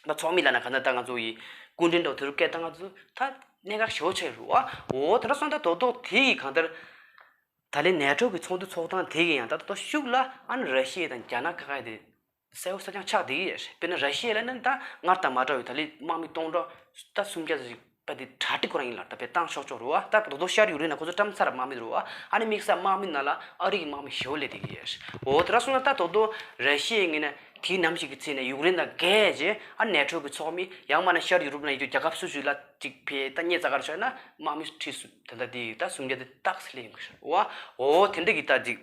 ད་ཚོགས་མི་ལབ་ན་ག་ན་ད་ང་ཚོ་ཡི་སྐུ་མགྲོན་འདྲ་བོ་དེ་ཚོ་སྐད་བཏང་ང་ཚོ་ད་གནད་འགག་ཞེ་པོ་ཆགས་ཡོད་རེད་བ། འོ་དེ་འདྲ་སོང་ད་རྡོག་རྡོག་དེ་ཡི་གང་ལྟར་ད་ལན་ནེ་ཊོ་གི་ཚོགས་འདུ་ཚོགས་སྟངས་དེ་གི་ཡང་ད་ལྟ་ཤུགས་ལ་ཨ་ནི་ར་ཤི་ཡ་དང་རྒྱ་ནག་ཁ་ཁ་དེ་གསལ་བོ་གསལ་རྐྱང་ཆགས་བསྡད་ཀྱི་ཡོད་རེད། དཔེར་ན་ར་ཤི་ཡ་ལབ་ན་ད་སྔར་དང་མ་འདྲ་བའི་ད་ལན་དམག་མི་སྟོང་ཕྲག་ད་སུམ་བརྒྱ་ཙམ་ཞིག་ད་དེ་གྲ་སྒྲིག་ཁོ་རང་ཡིན་ལ་ད་དཔེ་བཏང་ཆོག་ཆོག་རེད་བ། ད་རྡོག་རྡོག་ཤར་ཡུཀ་རེན་ན་ཁོ་ཚོ་བཀྲམ་ཚར་དམག་མི་རེད་བ། ཨ་ནི་དམིགས་བསལ་དམག་མི་ནང་ལ་ཨ་རི་གི་དམག་མི་ཞེ་པོ་སླེབས་བསྡད་ཀྱི་ཡོད་རེད། འོ་དེ་འདྲ་སོང་ན་ད་རྡོག་རྡོག་ར་ཤི་ཡའི་ངོས་ནས་དེའི་ནམ་ཞིག་གི་ཚེ་ནས་ཡུཀ་རེན་དང་བརྒལ་རྗེས་ཨ་ནེ་ཊོ་གི་ཚོགས་མི་ཡང་མིན་ན་ཤར་ཡུ་རོབ་ནང་ཡོད་རྒྱུ་རྒྱལ་ཁབ་སུ་ཞིག་ལ་ཅིག་ཕེ་ད་སྙད་བཙལ་ག་རེ་ཆགས་ན་དམག་མི་ཁྲི་སུ་ད་ལྟ་དེ་ད་སུམ་བརྒྱ་དེ་ཏག་སེ་སླེབས་ཡོང་གི་རེད་བ། འོ་དེ་འདྲ་གི་ད་ཅིག་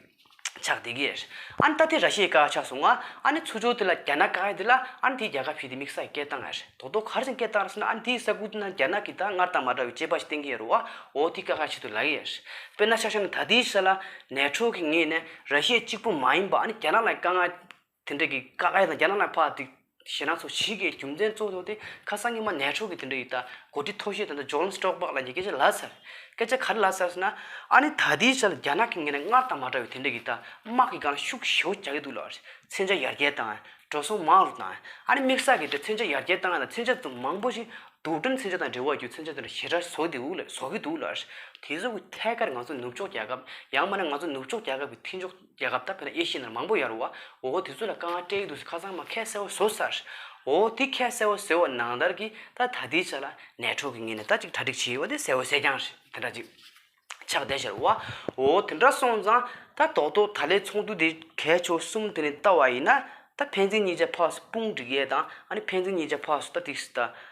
ཆགས་བསྡད་ཀྱི་རེད། ཨ་ནི་ད་དེ་ར་ཤི་ཡའི་བཀག་ཆགས་སོང་ང་། ཨ་ནི་ཚུར་ཕྱོགས་དེ་ལ་རྒྱ་ནག་བཀག་ཡ་དེ་ལ་ཨ་ནི་དེའི་རྒྱལ་ཁབ་ཕྱི་དེ་དམིགས་བསལ་སྐད་བཏང་ཡ་རེད། རྡོག་རྡོག་ག་རེ་བྱས་སྐད་བཏང་རེད་ཟེར་ན་ཨ་ནི་དེའི་ས་ཁུལ་དེ་ན་རྒྱ་ནག་གི་ད་སྔར་དང་མ་འདྲ་བའི་དཔྱད་པ་ཞིག་བསྟན་གྱི་ཡོད་རེད་བ། འོ་དེ་བཀག་ཡ་ཆེད་དུ་ལབ་ཀྱི་ཡོད་རེད། དཔེར་ན་ཆ་བཞག་ན་ད་དེའི་ས་ལ་ནེ་ཊོ་གི་ངོས་ནས་ར་ཤི་ཡ་གཅིག་པུ་མ་ཡིན་པ་ཨ་ནི་རྒྱ་ནག་ལ་དཀའ་ངལ་དེ་འདྲ་གི་བཀག་ཡ་དང་རྒྱ་ནག་ལ་ཕར་དེ་ ཞེད་སྣང་ཚོ་ཞིག་གི་རྒྱུ་མཚན་གཙོ་བོ་དེ་ཁ་སང་ཉི་མ་ནེ་ཊོ་གི་དེ་འདྲ་ཡི་ད་འགོ་ཁྲིད་མཐོ་ཤོས་དེ་འདྲ་ཇོན་སི་ཊོལ་ཊེན་བྷག་ལ་ཉིད་སྐད་ཆ་ལབ་ཚར། སྐད་ཆ་ག་རེ་ལབ་ཚར་ཟེར་ན། ཨ་ནི་ད་ལྟའི་ཆ་ལ་རྒྱ་ནག་གི་ངོས་ནས་སྔར་དང་མ་འདྲ་བའི་དེ་འདྲ་གི་ད་དམག་གི་སྒང་ལ་ཤུགས་ཞེ་པོ་རྒྱག་གི་འདུག་ལབ། མཚོན་ཆ་ཡར་རྒྱས་བཏང་། འགྲོ་སོང་མང་རུ་བཏང་། ཨ་ནི་དམིགས་བསལ་གྱི་དེ་མཚོན་ཆ་ཡར་རྒྱས་བཏང་ཡ་དང་མཚོན་ཆ་དེ་མང་པོ་ཞིག་རྡུལ་ཕྲན་མཚོན་ཆ་དང་འབྲེལ་བ་ཡོད་མཚོན་ཆ་དེ་འདྲ་ཞེ་དྲག་བཟོ་གི་འདུག་ལབ། བཟོ་གི་འདུག་ལབ། དེ་ཚོ་གི་ཐད་ཀར་ང་ཚོ་ནུབ་ཕྱོགས་རྒྱལ་ཁབ་ཡང་མིན་ན་ང་ཚོ་ནུབ་ཕྱོགས་རྒྱལ་ཁབ་ཀྱི་མཐུན་ཕྱོགས་རྒྱལ་ཁབ་ད་དཔེར་ན་ཨེ་ཤི་ཡ་ནང་མང་པོ་ཡོད་རེད་བ། འོ་དེ་ཚོ་ལ་དཀའ་ངལ་སྤྲད་ཀྱི་འདུག་ཟེར་ཁ་སང་མ་ཁ་གསལ་པོ་བཟོ་ཚར། འོ་དེ་ཁ་གསལ་པོ་བཟོས་པ་ནང་ལྟར་གྱི་ད་ད་ལྟའི་ཆ་ལ་ནེ་ཊོ་གི་ངོས་ནས་ད་ཅིག་གྲ་སྒྲིག་བྱས་ཡོད་པ་དེ་གསལ་པོ་གསལ་རྐྱང་རེད། དེ་འདྲ་ཅིག་ཆགས་བསྡད་ཤག་རེད་བ། འོ་དེ་འདྲ་སོང་ཙང་ད་རྡོག་རྡོག་ད་ལོའི་ཚོགས་འདུ་དེ་གལ་ཆེ་བ་གསུམ་དེ་ནས་ལྟ་བ་ཡིན་ན། ད་ཕན་ཚུན་གཉིས་ཆ་ཕར་ཚུར་དཔུང་སྒྲིག་ཡས་དང་ཨ་ནི་ཕན་ཚུན་གཉིས་ཆ་ཕར་ཚུར་ད་ཏིག་ཙམ་ད་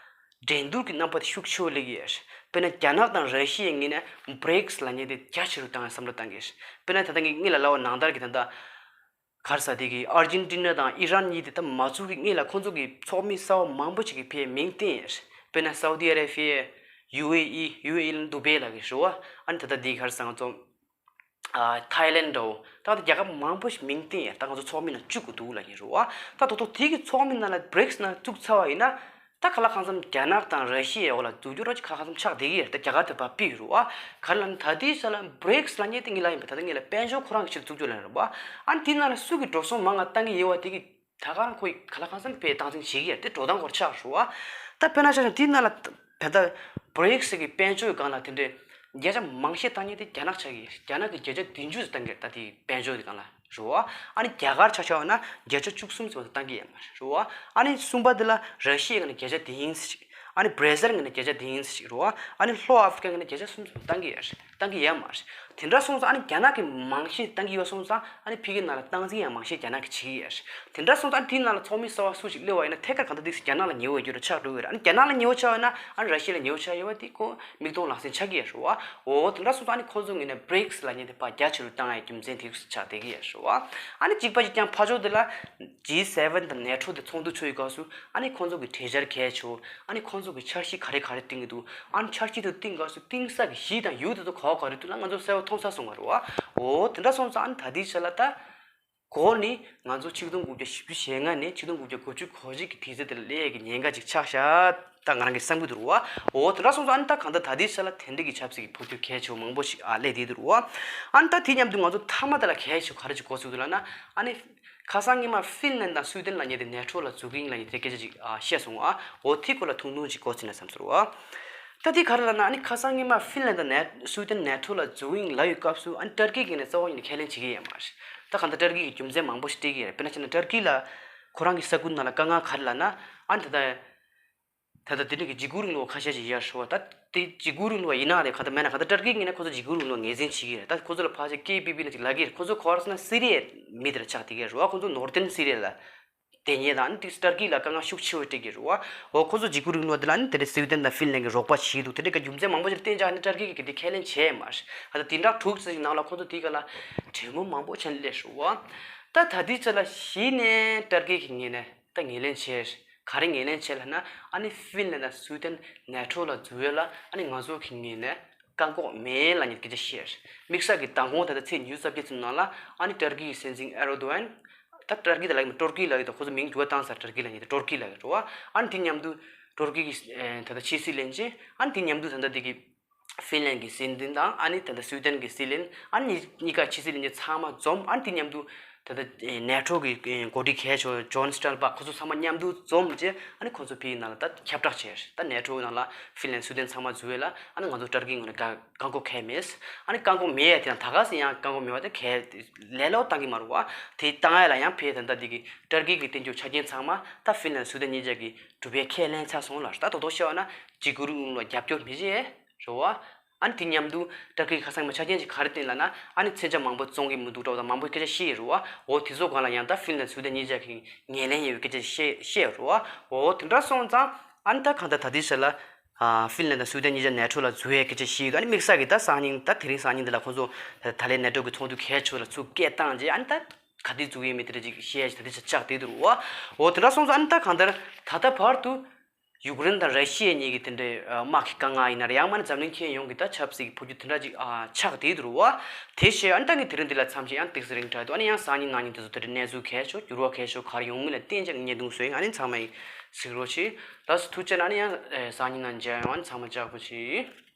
འགྲན་བསྡུར་གྱི་རྣམ་པ་དེ་ཤུགས་ཆེ་བོ་སླེབས་ཀྱི་ཡོད་རེད། དཔེར་ན་རྒྱ་ནག་དང་ར་ཤི་ཡའི་ངོས་ནས་བྷི་རིག་སི་ལབ་མཁན་དེ་རྒྱ་ཆེ་རུ་བཏང་བའི་བསམ་བློ་བཏང་གི་ཡོད་རེད། དཔེར་ན་ད་ལྟ་ངས་སྔོན་ལ་ལབ་པ་ནང་ལྟར་གྱི་ད་ལྟ་ག་རེ་ཟེར་དེ་གི་ཨར་ཇེན་ཊི་ན་དང་ཨི་རན་གཉིས་དེ་ད་མ་བཙུགས་ཀྱི་སྔོན་ལ་ཁོང་ཚོ་གི་ཚོགས་མི་གསར་པ་མང་པོ་ཞིག་གིས་ཕར་མིང་བཏོན་ཡོད་རེད། དཔེར་ན་སའུ་དི་ཨ་རེ་བྷི་ཡ། ཡུ་ཨེ་ཨི། ཡུ་ཨེ་ཨི་ལ་དུ་བྷེ་ལབ་ཀྱི་རེད་བ། ཨ་ནི་ད་ལྟ་འདི་ག་རེ་ཟེར་ང་ཚོ། ཨ། ཐའི་ལེན་ཌི་འདྲ་བོ། ད་ལྟ་རྒྱལ་ཁབ་མང་པོ་ཞིག་མིང་བཏོན་ཡོད། ད་ང་ཚོ་ཚོགས་མི་ནང་བཅུག་དགོས་འདུག་ལབ་ཀྱི་རེད་བ། ད་ད་དུང་དེ་གི་ཚོགས་མི་ནང་ལ་བྷི་རིག་སི་ནང་བཅུག་ཚར་བ་ཡིན་ན། ད་ག་ལ་གང་འཚམ་རྒྱ་ནག་དང་ར་ཤི་ཡའི་འོག་ལ་འཛུགས་སྐྱོང་ར་ཅིག་ག་གང་འཚམ་ཆགས་བསྡད་ཀྱི་ཡོད་རེད། ད་རྒྱ་གར་དེ་ཕར་ཕུད་ཀྱི་རེད་བ། ག་རེ་ལབ་ན་ད་ལྟའི་ཆ་ལ་བྷི་རིག་སི་ལབ་མཁན་དེ་ངས་ལབ་ཡིན་པ། ད་ལྟ་ངས་ལབ་དཔལ་འབྱོར་ཁོ་རང་གི་ཆེད་དུ་བཙུགས་རྒྱུ་ལབ་ཡིན་རེད་བ། ཨ་ནི་དེའི་ནང་ལ་སུ་གིས་འགྲོ་སོང་མང་ང་བཏང་གི་ཡོད་པ་དེ་གི་ད་ག་རང་ཁོ་ཡིས་ག་ལ་གང་འཚམ་ཕར་བཏང་འཛིན་བྱེད་ཀྱི་ཡོད་རེད། དེ་འགྲོ་སྟངས་སྐོར་ཆགས་རེད་བ། ད་དཔེར་ན་ཆ་བཞག་དེའི་ནང་ལ་ད་ལྟ་བྷི་རིག་སི་གི་དཔལ་འབྱོར་སྒང་ལ་དེ་འདྲའི་བརྒྱ་ཆ་མང་ཤོས་བཏང་མཁན་དེ་རྒྱ་ནག་ཆགས་ཀྱི་ཡོད། རྒྱ་ནག་གིས་བརྒྱ་ཆ་བདུན་ཅུ་ཙམ་བཏང་གི་རེད། ད་དེའི་དཔལ་འབྱོར་གྱི་སྒང་ལ་རེད་བ། ཨ་ནི་རྒྱ་གར་ཆ་བཞག་ན་བརྒྱ་ཆ་བཅུ་གསུམ་ཙམ་བཏང་གི་ཡོད་མ་རེད་བ། ཨ་ནི་གསུམ་པ་དེ་ལ་ར་ཤི་ཡའི་སྒང་ནས་བརྒྱ་ཆ་དེ་ཡིན་ཟེར་ཅིག་ཨ་ནི་བྷི་ར་ཟིལ་སྒང་ནས་བརྒྱ་ཆ་དེ་ཡིན་ཟེར་ཅིག་རེད་བ། ཨ་ནི་ལྷོ་ཨ་ཧྥི་རི་ཀའི་སྒང་ནས་བརྒྱ་ཆ་གསུམ་ཙམ་བཏང་གི་ཡོད་རེད། བཏང་གི་ཡོད་མ་རེད། དེ་འདྲ་སོང་ཙང་ཨ་ནི་རྒྱ་ནག་གིས་མང་ཤོས་བཏང་གི་ཡོད་སོང་ཙང་ཨ་ནི་ཕ་གིའི་ནང་ལ་སྟངས་འཛིན་ཡང་མང་ཤོས་རྒྱ་ནག་གིས་བྱེད་ཀྱི་ཡོད་རེད། དེ་འདྲ་སོང་ཙང་ཨ་ནི་དེའི་ནང་ལ་ཚོགས་མི་གསར་པ་སུ་ཞིག་སླེབས་པ་ཡིན་ན་ཐད་ཀར་གང་ལྟར་ཏོག་ཙམ་རྒྱ་ནག་ལ་ཉེ་བོ་ཡོད་རྒྱུ་རེད་ཆགས་འགྲོ་གི་རེད། ཨ་ནི་རྒྱ་ནག་ལ་ཉེ་བོ་ཆགས་ཡོད་ན་ཨ་ནི་ར་ཤི་ཡ་ལ་ཉེ་བོ་ཆགས་ཡོད་པ་དེ་ཁོ་མིག་མཐོང་ལག་ཟིན་ཆགས་ཀྱི་ཡོད་རེད་བ། འོ་དེ་འདྲ་སོང་ཙང་ཨ་ནི་ཁོ་ཚོ་ངོས་ནས་བྷི་རིག་སི་ལབ་མཁན་དེ་ཕར་རྒྱ་ཆེ་རུ་བཏང་ཡའི་རྒྱུ་མཚན་དེ་ཆགས་བསྡད་ཀྱི་ཡོད་རེད་བ། ཨ་ནི་གཅིག་པ་གཅིག་རྐྱང་ཕར་ཕྱོགས་དེ་ལ་ཇི་སེ་ཝེན་དང་ནེ་ཊོ་དེ་ཚོགས་འདུ་ཚོགས་ཡོད་སྐབས་སུ་ཨ་ནི་ཁོ་ཚོ་གི་གྲོས་འཆར་གལ་ཆེ་བོ། ཨ་ནི་ཁོང་ཚོ་གི་འཆར་གཞི་ག་རེ་ག་རེ་བཏིང་གི་འདུག་ཨ་ནི་འཆར་གཞི་དེ་བཏིང་སྐབས་སུ་བཏིང་ས་གི་གཞི་དང་ཡུལ་དེ་ཚོ་ག་བ་ག་རེ་འདུག་ལ་ང་ཚོ་གསལ་པོ་མཐོང་ཚར་སོང་བ་རེད་བ། འོ་དེ་འདྲ་སོང་ཙང་ཨ་ནི་ད་ལྟའི་ཆ་ལ་ད་གོ་ནི་ང་ཚོ་ཆིག་སྟོང་དགུ་བརྒྱ་བཞི་བཅུ་ཞེ་ལྔ་ནས་ཆིག་སྟོང་དགུ་བརྒྱ་དགུ་བཅུ་གོ་གཅིག་གི་དུས་ཚོད་དེ་ལ་སླེབས་ཡས་ཀྱི་ཉེན་ཁ་ཅིག་ཆགས་ཤག་ད་ང་རང་གི་བསམ་གྱི་འདུག་རེད་བ། འོ་དེ་འདྲ་སོང་ཙང་ཨ་ནི་ད་གང་ལྟར་ད་ལྟའི་ཆ་ལ་དེ་འདྲ་གི་ཆབ་སྲིད་ཀྱི་འཕོ་འགྱུར་གལ་ཆེ་བོ་མང་པོ་ཞིག་ཨ་སླེབས་བསྡད་འདུག་རེད་བ། ཨ་ནི་ད་དེ་མཉམ་དུ་ང་ཚོ་མཐའ་མ་དེ་ལ་གལ་ཆེ་བོ་ག་རེ་ཅིག་གོ་ཚུགས་འདུག་ལབ་ན། ཨ་ནི། ཁ་སང་ཉི་མ་ཧྥིན་ལན་དང་སུའི་ཏན་ལབ་མཁན་དེ་ནེ་ཊོ་ལ་འཛུལ་གྱི་ཡིན་ལབ་མཁན་དེ་སྐད་ཆ་ཅིག་ཨ་བཤད་སོང་ཨ། འོ་དེ་སྐོར་ལ་ཐུང་ཐུང་ཅིག་གོ་ཅིག་ན་བསམ་སོང་ཨ། ད་དེ་ག་རེ་ལབ་ན་ཨ་ནི་ཁ་སང་ཉི་མ་ཧྥིན་ལན་དང་ནེ་སུའི་ཏན་ནེ་ཊོ་ལ་འཛུལ་གྱི་ཡིན་ལབ་ཡོད་སྐབས་སུ་ཨ་ནི་ཏར་ཀི་གི་ནས་གཙོ་བོ་ཡིན་ནས་ཁས་ལེན་བྱེད་ཀྱི་ཡོད་མ་རེད། ད་གང་ལྟར་ཏར་ཀི་གི་རྒྱུ་མཚན་མང་པོ་ཞིག་སྤྲད་ཀྱི་ཡོད་རེད། དཔེར་ན་བྱས་ན་ཏར་ཀི་ལ་ཁོ་རང་གི་ས་ཁུལ་ནང་ལ་དཀའ་ངལ་ག་རེ་ལབ་ན་ཨ་ནི་ད་ལྟ། ད་ལྟ་དེ་འདྲ་གི་འཇིགས་སྐུལ་རིང་ལུགས་པ་ཁ་ཤས་ཅིག་ཡར་ཞུ་བ་ད་དེ་འཇིགས་སྐུལ་རིང་ལུགས་པ་ཡིན་ན་རེད། ག་ད་མེད་ན་ག་ད་ཏར་ཀི་ངོས་ནས་ཁོ་ཚོ་འཇིགས་སྐུལ་རིང་ལུགས་པ་ངོས་འཛིན་བྱེད་ཀྱི་རེད། ད་ཁོ་ཚོ་ལ་ཕལ་ཆེར་ཀེ་པི་པི་ལ་ཅིག་ལབ་ཀྱི་རེད། ཁོ་ཚོ་ག་རེ་ཟེར་ན་སི་རི་ཡའི་མི་དེ་འདྲ་ཆགས་བསྡད་ཀྱི་རེད་བ། ཁོ་ཚོ་ནོར་ཏན་སི་རི་ཡ་ལ་བསྡད་མཁན་དང་ཨ་ནི་ཏིག་ཏར་ཀི་ལ་དཀའ་ངལ་ཤུགས་ཆེ་བོ་སྤྲད་ཀྱི་རེད་བ། འོ་ཁོ་ཚོ་འཇིགས་སྐུལ་རིང་ལུགས་པ་དེ་ལ་ཨ་ནི་དེ་འདྲ་སི་ཝི་ཏན་དང་ཧྥིན་ལན་གྱིས་རོགས་པ་བྱེད་འདུག་དེ་འདྲ་གི་རྒྱུ་མཚན་མང་པོ་ཞིག་བསྟན་ཅིག་ཨ་ནི་ཏར་ཀི་གིས་གལ་ཏེ་ཁས་ལེན་བྱས་མ་རེད། ད་ལྟ་དེ་འདྲ་དྲུག་ཙམ་ཞིག་ནང་ལ་ཁོ་ཚོ་དེའི་སྒང་ལ་གྲོས་མོལ་མང་པོ་བྱས་ནས་སླེབས་ཤག་བ། ད་ད་ལྟའི་ཆ་ལ་གཞི་ནས་ཏར་ཀི་གི་ངོས་ནས་ད་ངོས་ལེན་བྱས། ག་རེ་ངོས་ལེན་བྱས་ལབ་ན་ཨ་ནི་ཧྥིན་ལན་དང་སུའི་ཏན་ནེ་ཊོ་ལ་འཛུལ་ཡས་ལ་ཨ་ནི་ང་ཚོ་གི་ངོས་ནས་བཀག་འགོག་མེད་ལབ་མཁན་སྐད་ཆ་བཤད། དམིགས་བསལ་གྱི་མདང་དགོང་ད་ལྟ་ཚེས་ཉི་ཤུ་རྩ་བརྒྱད་ཚོའི་ནང་ལ་ཨ་ནི་ཏར་ཀི་གི་སྲིད་འཛིན་ཨེར་རྡོ་ཨན། ད་ཏར་ཀི་ད་ལབ་ཀྱི་མེད། ཏོར་ཀི་ལབ་ཀྱི་འདུག་ཁོ་ཚོ་མིང་འགྱུར་བ་བཏང་ཚར། ཏར་ཀི་ལབ་མཁན་དེ་ཏོར་ཀི་ལབ་ཀྱི་རེད་བ། ཨ་ནི་དེ་མཉམ་དུ་ཏོར་ཀི་གི་ད་ལྟ་ཕྱི་སྲིད་བློན་ཆེན། ཨ་ནི་དེ་མཉམ་དུ་ད་ལྟ་དེ་གི་ཧྥིན་ལན་གྱི་སྲིད་འཛིན་དང་ཨ་ནི་ད་ལྟ་སུའི་ཏན་གྱི་སྲིད་བློན། ཨ་ནི་གཉིས་ཀ་ཕྱི་སྲིད་བློན་ཆེན་ཚང་མ་འཛོམས། ཨ་ནི་དེ་མཉམ་དུ་ད་ལྟ་ནེ་ཊོ་གི་འགོ་ཁྲིད་གལ་ཆེ་བ་ཇོན་སི་ཊོལ་ཊེན་བྷག་ཁོ་ཚོ་ཚང་མ་མཉམ་དུ་འཛོམས་རྗེས་ཨ་ནི་ཁོ་ཚོ་ཕ་གིའི་ནང་ལ་ད་ཁྱབ་བསྒྲགས་བྱས། ད་ནེ་ཊོ་ནང་ལ་ཧྥིན་ལན་སུའི་ཏན་ཚང་མ་འཛུལ་ཡས་ལ་ཨ་ནི་ང་ཚོ་ཏར་ཀིའི་ངོས་ནས་བཀག་འགོག་གང་ཡང་མེད། ཨ་ནི་བཀག་འགོག་མེད་ཡ་དེ་ཡང་ད་ག་སེ་ཡང་བཀག་འགོག་མེད་པ་དེ་གལ་ལས་སླ་པོ་བཏང་གི་མ་རེད་བ། དེ་བཏང་ཡས་ལ་ཡང་ཕ་གི་ད་ལྟ་དེ་གི་ཏར་ཀི་གི་བསྟན་འགྱུར་ཆ་རྐྱེན་ཚང་མ་ད་ཧྥིན་ལན་སུའི་ཏན་གཉིས་ཆ་གི་གྲུབ་པའི་ཁས་ལེན་ཚར་སོང་ལ། ད་དོ་དོ་བཤད་པ་ན་འཇིགས་སྐུལ་རིང་ལུགས་ལ་རྒྱབ་སྐྱོར་མི་བྱེད་རེད་བ། ཨ་ནི་དེ་མཉམ་དུ་ཏར་ཀི་ཁ་སང་མ་ཆ་རྐྱེན་ཅིག་ག་རེ་བསྟན་ལབ་ན་ཨ་ནི་མཚོན་ཆ་མང་པོ་བཙོང་གི་མི་འདུག་འདྲ་བ་དང་མང་པོ་སྐད་ཆ་བཤད་ཡོད་རེད་བ། འོ་དེ་ཚོ་སྒང་ལ་ཡང་ད་ཧྥིན་ལན་སུའི་ཏན་གཉིས་ཆ་གི་ངོས་ལེན་ཡོད་པའི་སྐད་ཆ་བཤད་བཤད་ཡོད་རེད་བ། འོ་དེ་འདྲ་སོང་ཙང་ཨ་ནི་ད་གང་ལྟར་ད་ལྟའི་ཆ་ལ་ཨ་ཧྥིན་ལན་དང་སུའི་ཏན་གཉིས་ཆ་ནེ་ཊོ་ལ་འཛུལ་ཡས་སྐད་ཆ་བཤད་ཡོད། ཨ་ནི་དམིགས་བསལ་གྱི་ད་སང་ཉིན་ད་དེ་རིང་སང་ཉིན་འདི་ལ་ཁོང་ཚོ་ད་ལན་ནེ་ཊོ་གི་ཚོགས་འདུ་གལ་ཆེ་བ་ལ་ཚུར་སྐད་བཏང་རྗེས་ཨ་ནི་ད་ག་དུས་འཛུལ་ཡས་མེད་དེ་འདྲ་ཅིག་བཤད་ཡས་ད་ལྟའི་ཆ་ཆགས་བསྡད་འདུག་རེད་བ། འོ་དེ་འདྲ་སོང་ཙང་ཨ་ནི་ད་གང་ལྟར་ད་ལྟ་བར་དུ། ཡུཀ་རེན་དང་ར་ཤི་ཡ་གཉིས་ཀྱི་དེ་འདྲའི་དམག་གི་དཀའ་ངལ་ཡིན་ན་རེད། ཡང་མིན་ན་འཛམ་གླིང་ཁྱོན་ཡོངས་ཀྱི་ད་ཆབ་སྲིད་ཀྱི་འཕོ་འགྱུར་དེ་འདྲ་ཅིག་ཆགས་བསྡད་འདུག་བ། དེ་བྱས་ཨ་ནི་ད་ངས་དེ་རིང་འདི་ལ་མཚམས་བཞག། ཡང་ཏོག་ཙམ་རིང་དྲགས་འདུག་ཨ་ནི་ཡང་སང་ཉིན་གནངས་ཉིན་དེ་ཚོ་དེ་འདྲའི་གནས་ཚུལ་གལ་ཆེ་ཤོས་འགྱུར་བ་གལ་ཆེ་ཤོས་ག་རེ་ཡོང་མིན་ལ་བརྟེན་བྱས་བརྙན་ཐུང་བཟོས་ཡིན། ཨ་ནི་ཚང་མས་གཟིགས་རོགས་བྱེད། ལགས་སོ་ཐུགས་རྗེ་གནང་། ཨ་ནི་ཡང་སང་ཉིན་ནང་མཇལ་ཡོང་། ཨ་ནི་ཚང་མ་ལྕགས་པོ་བྱེད།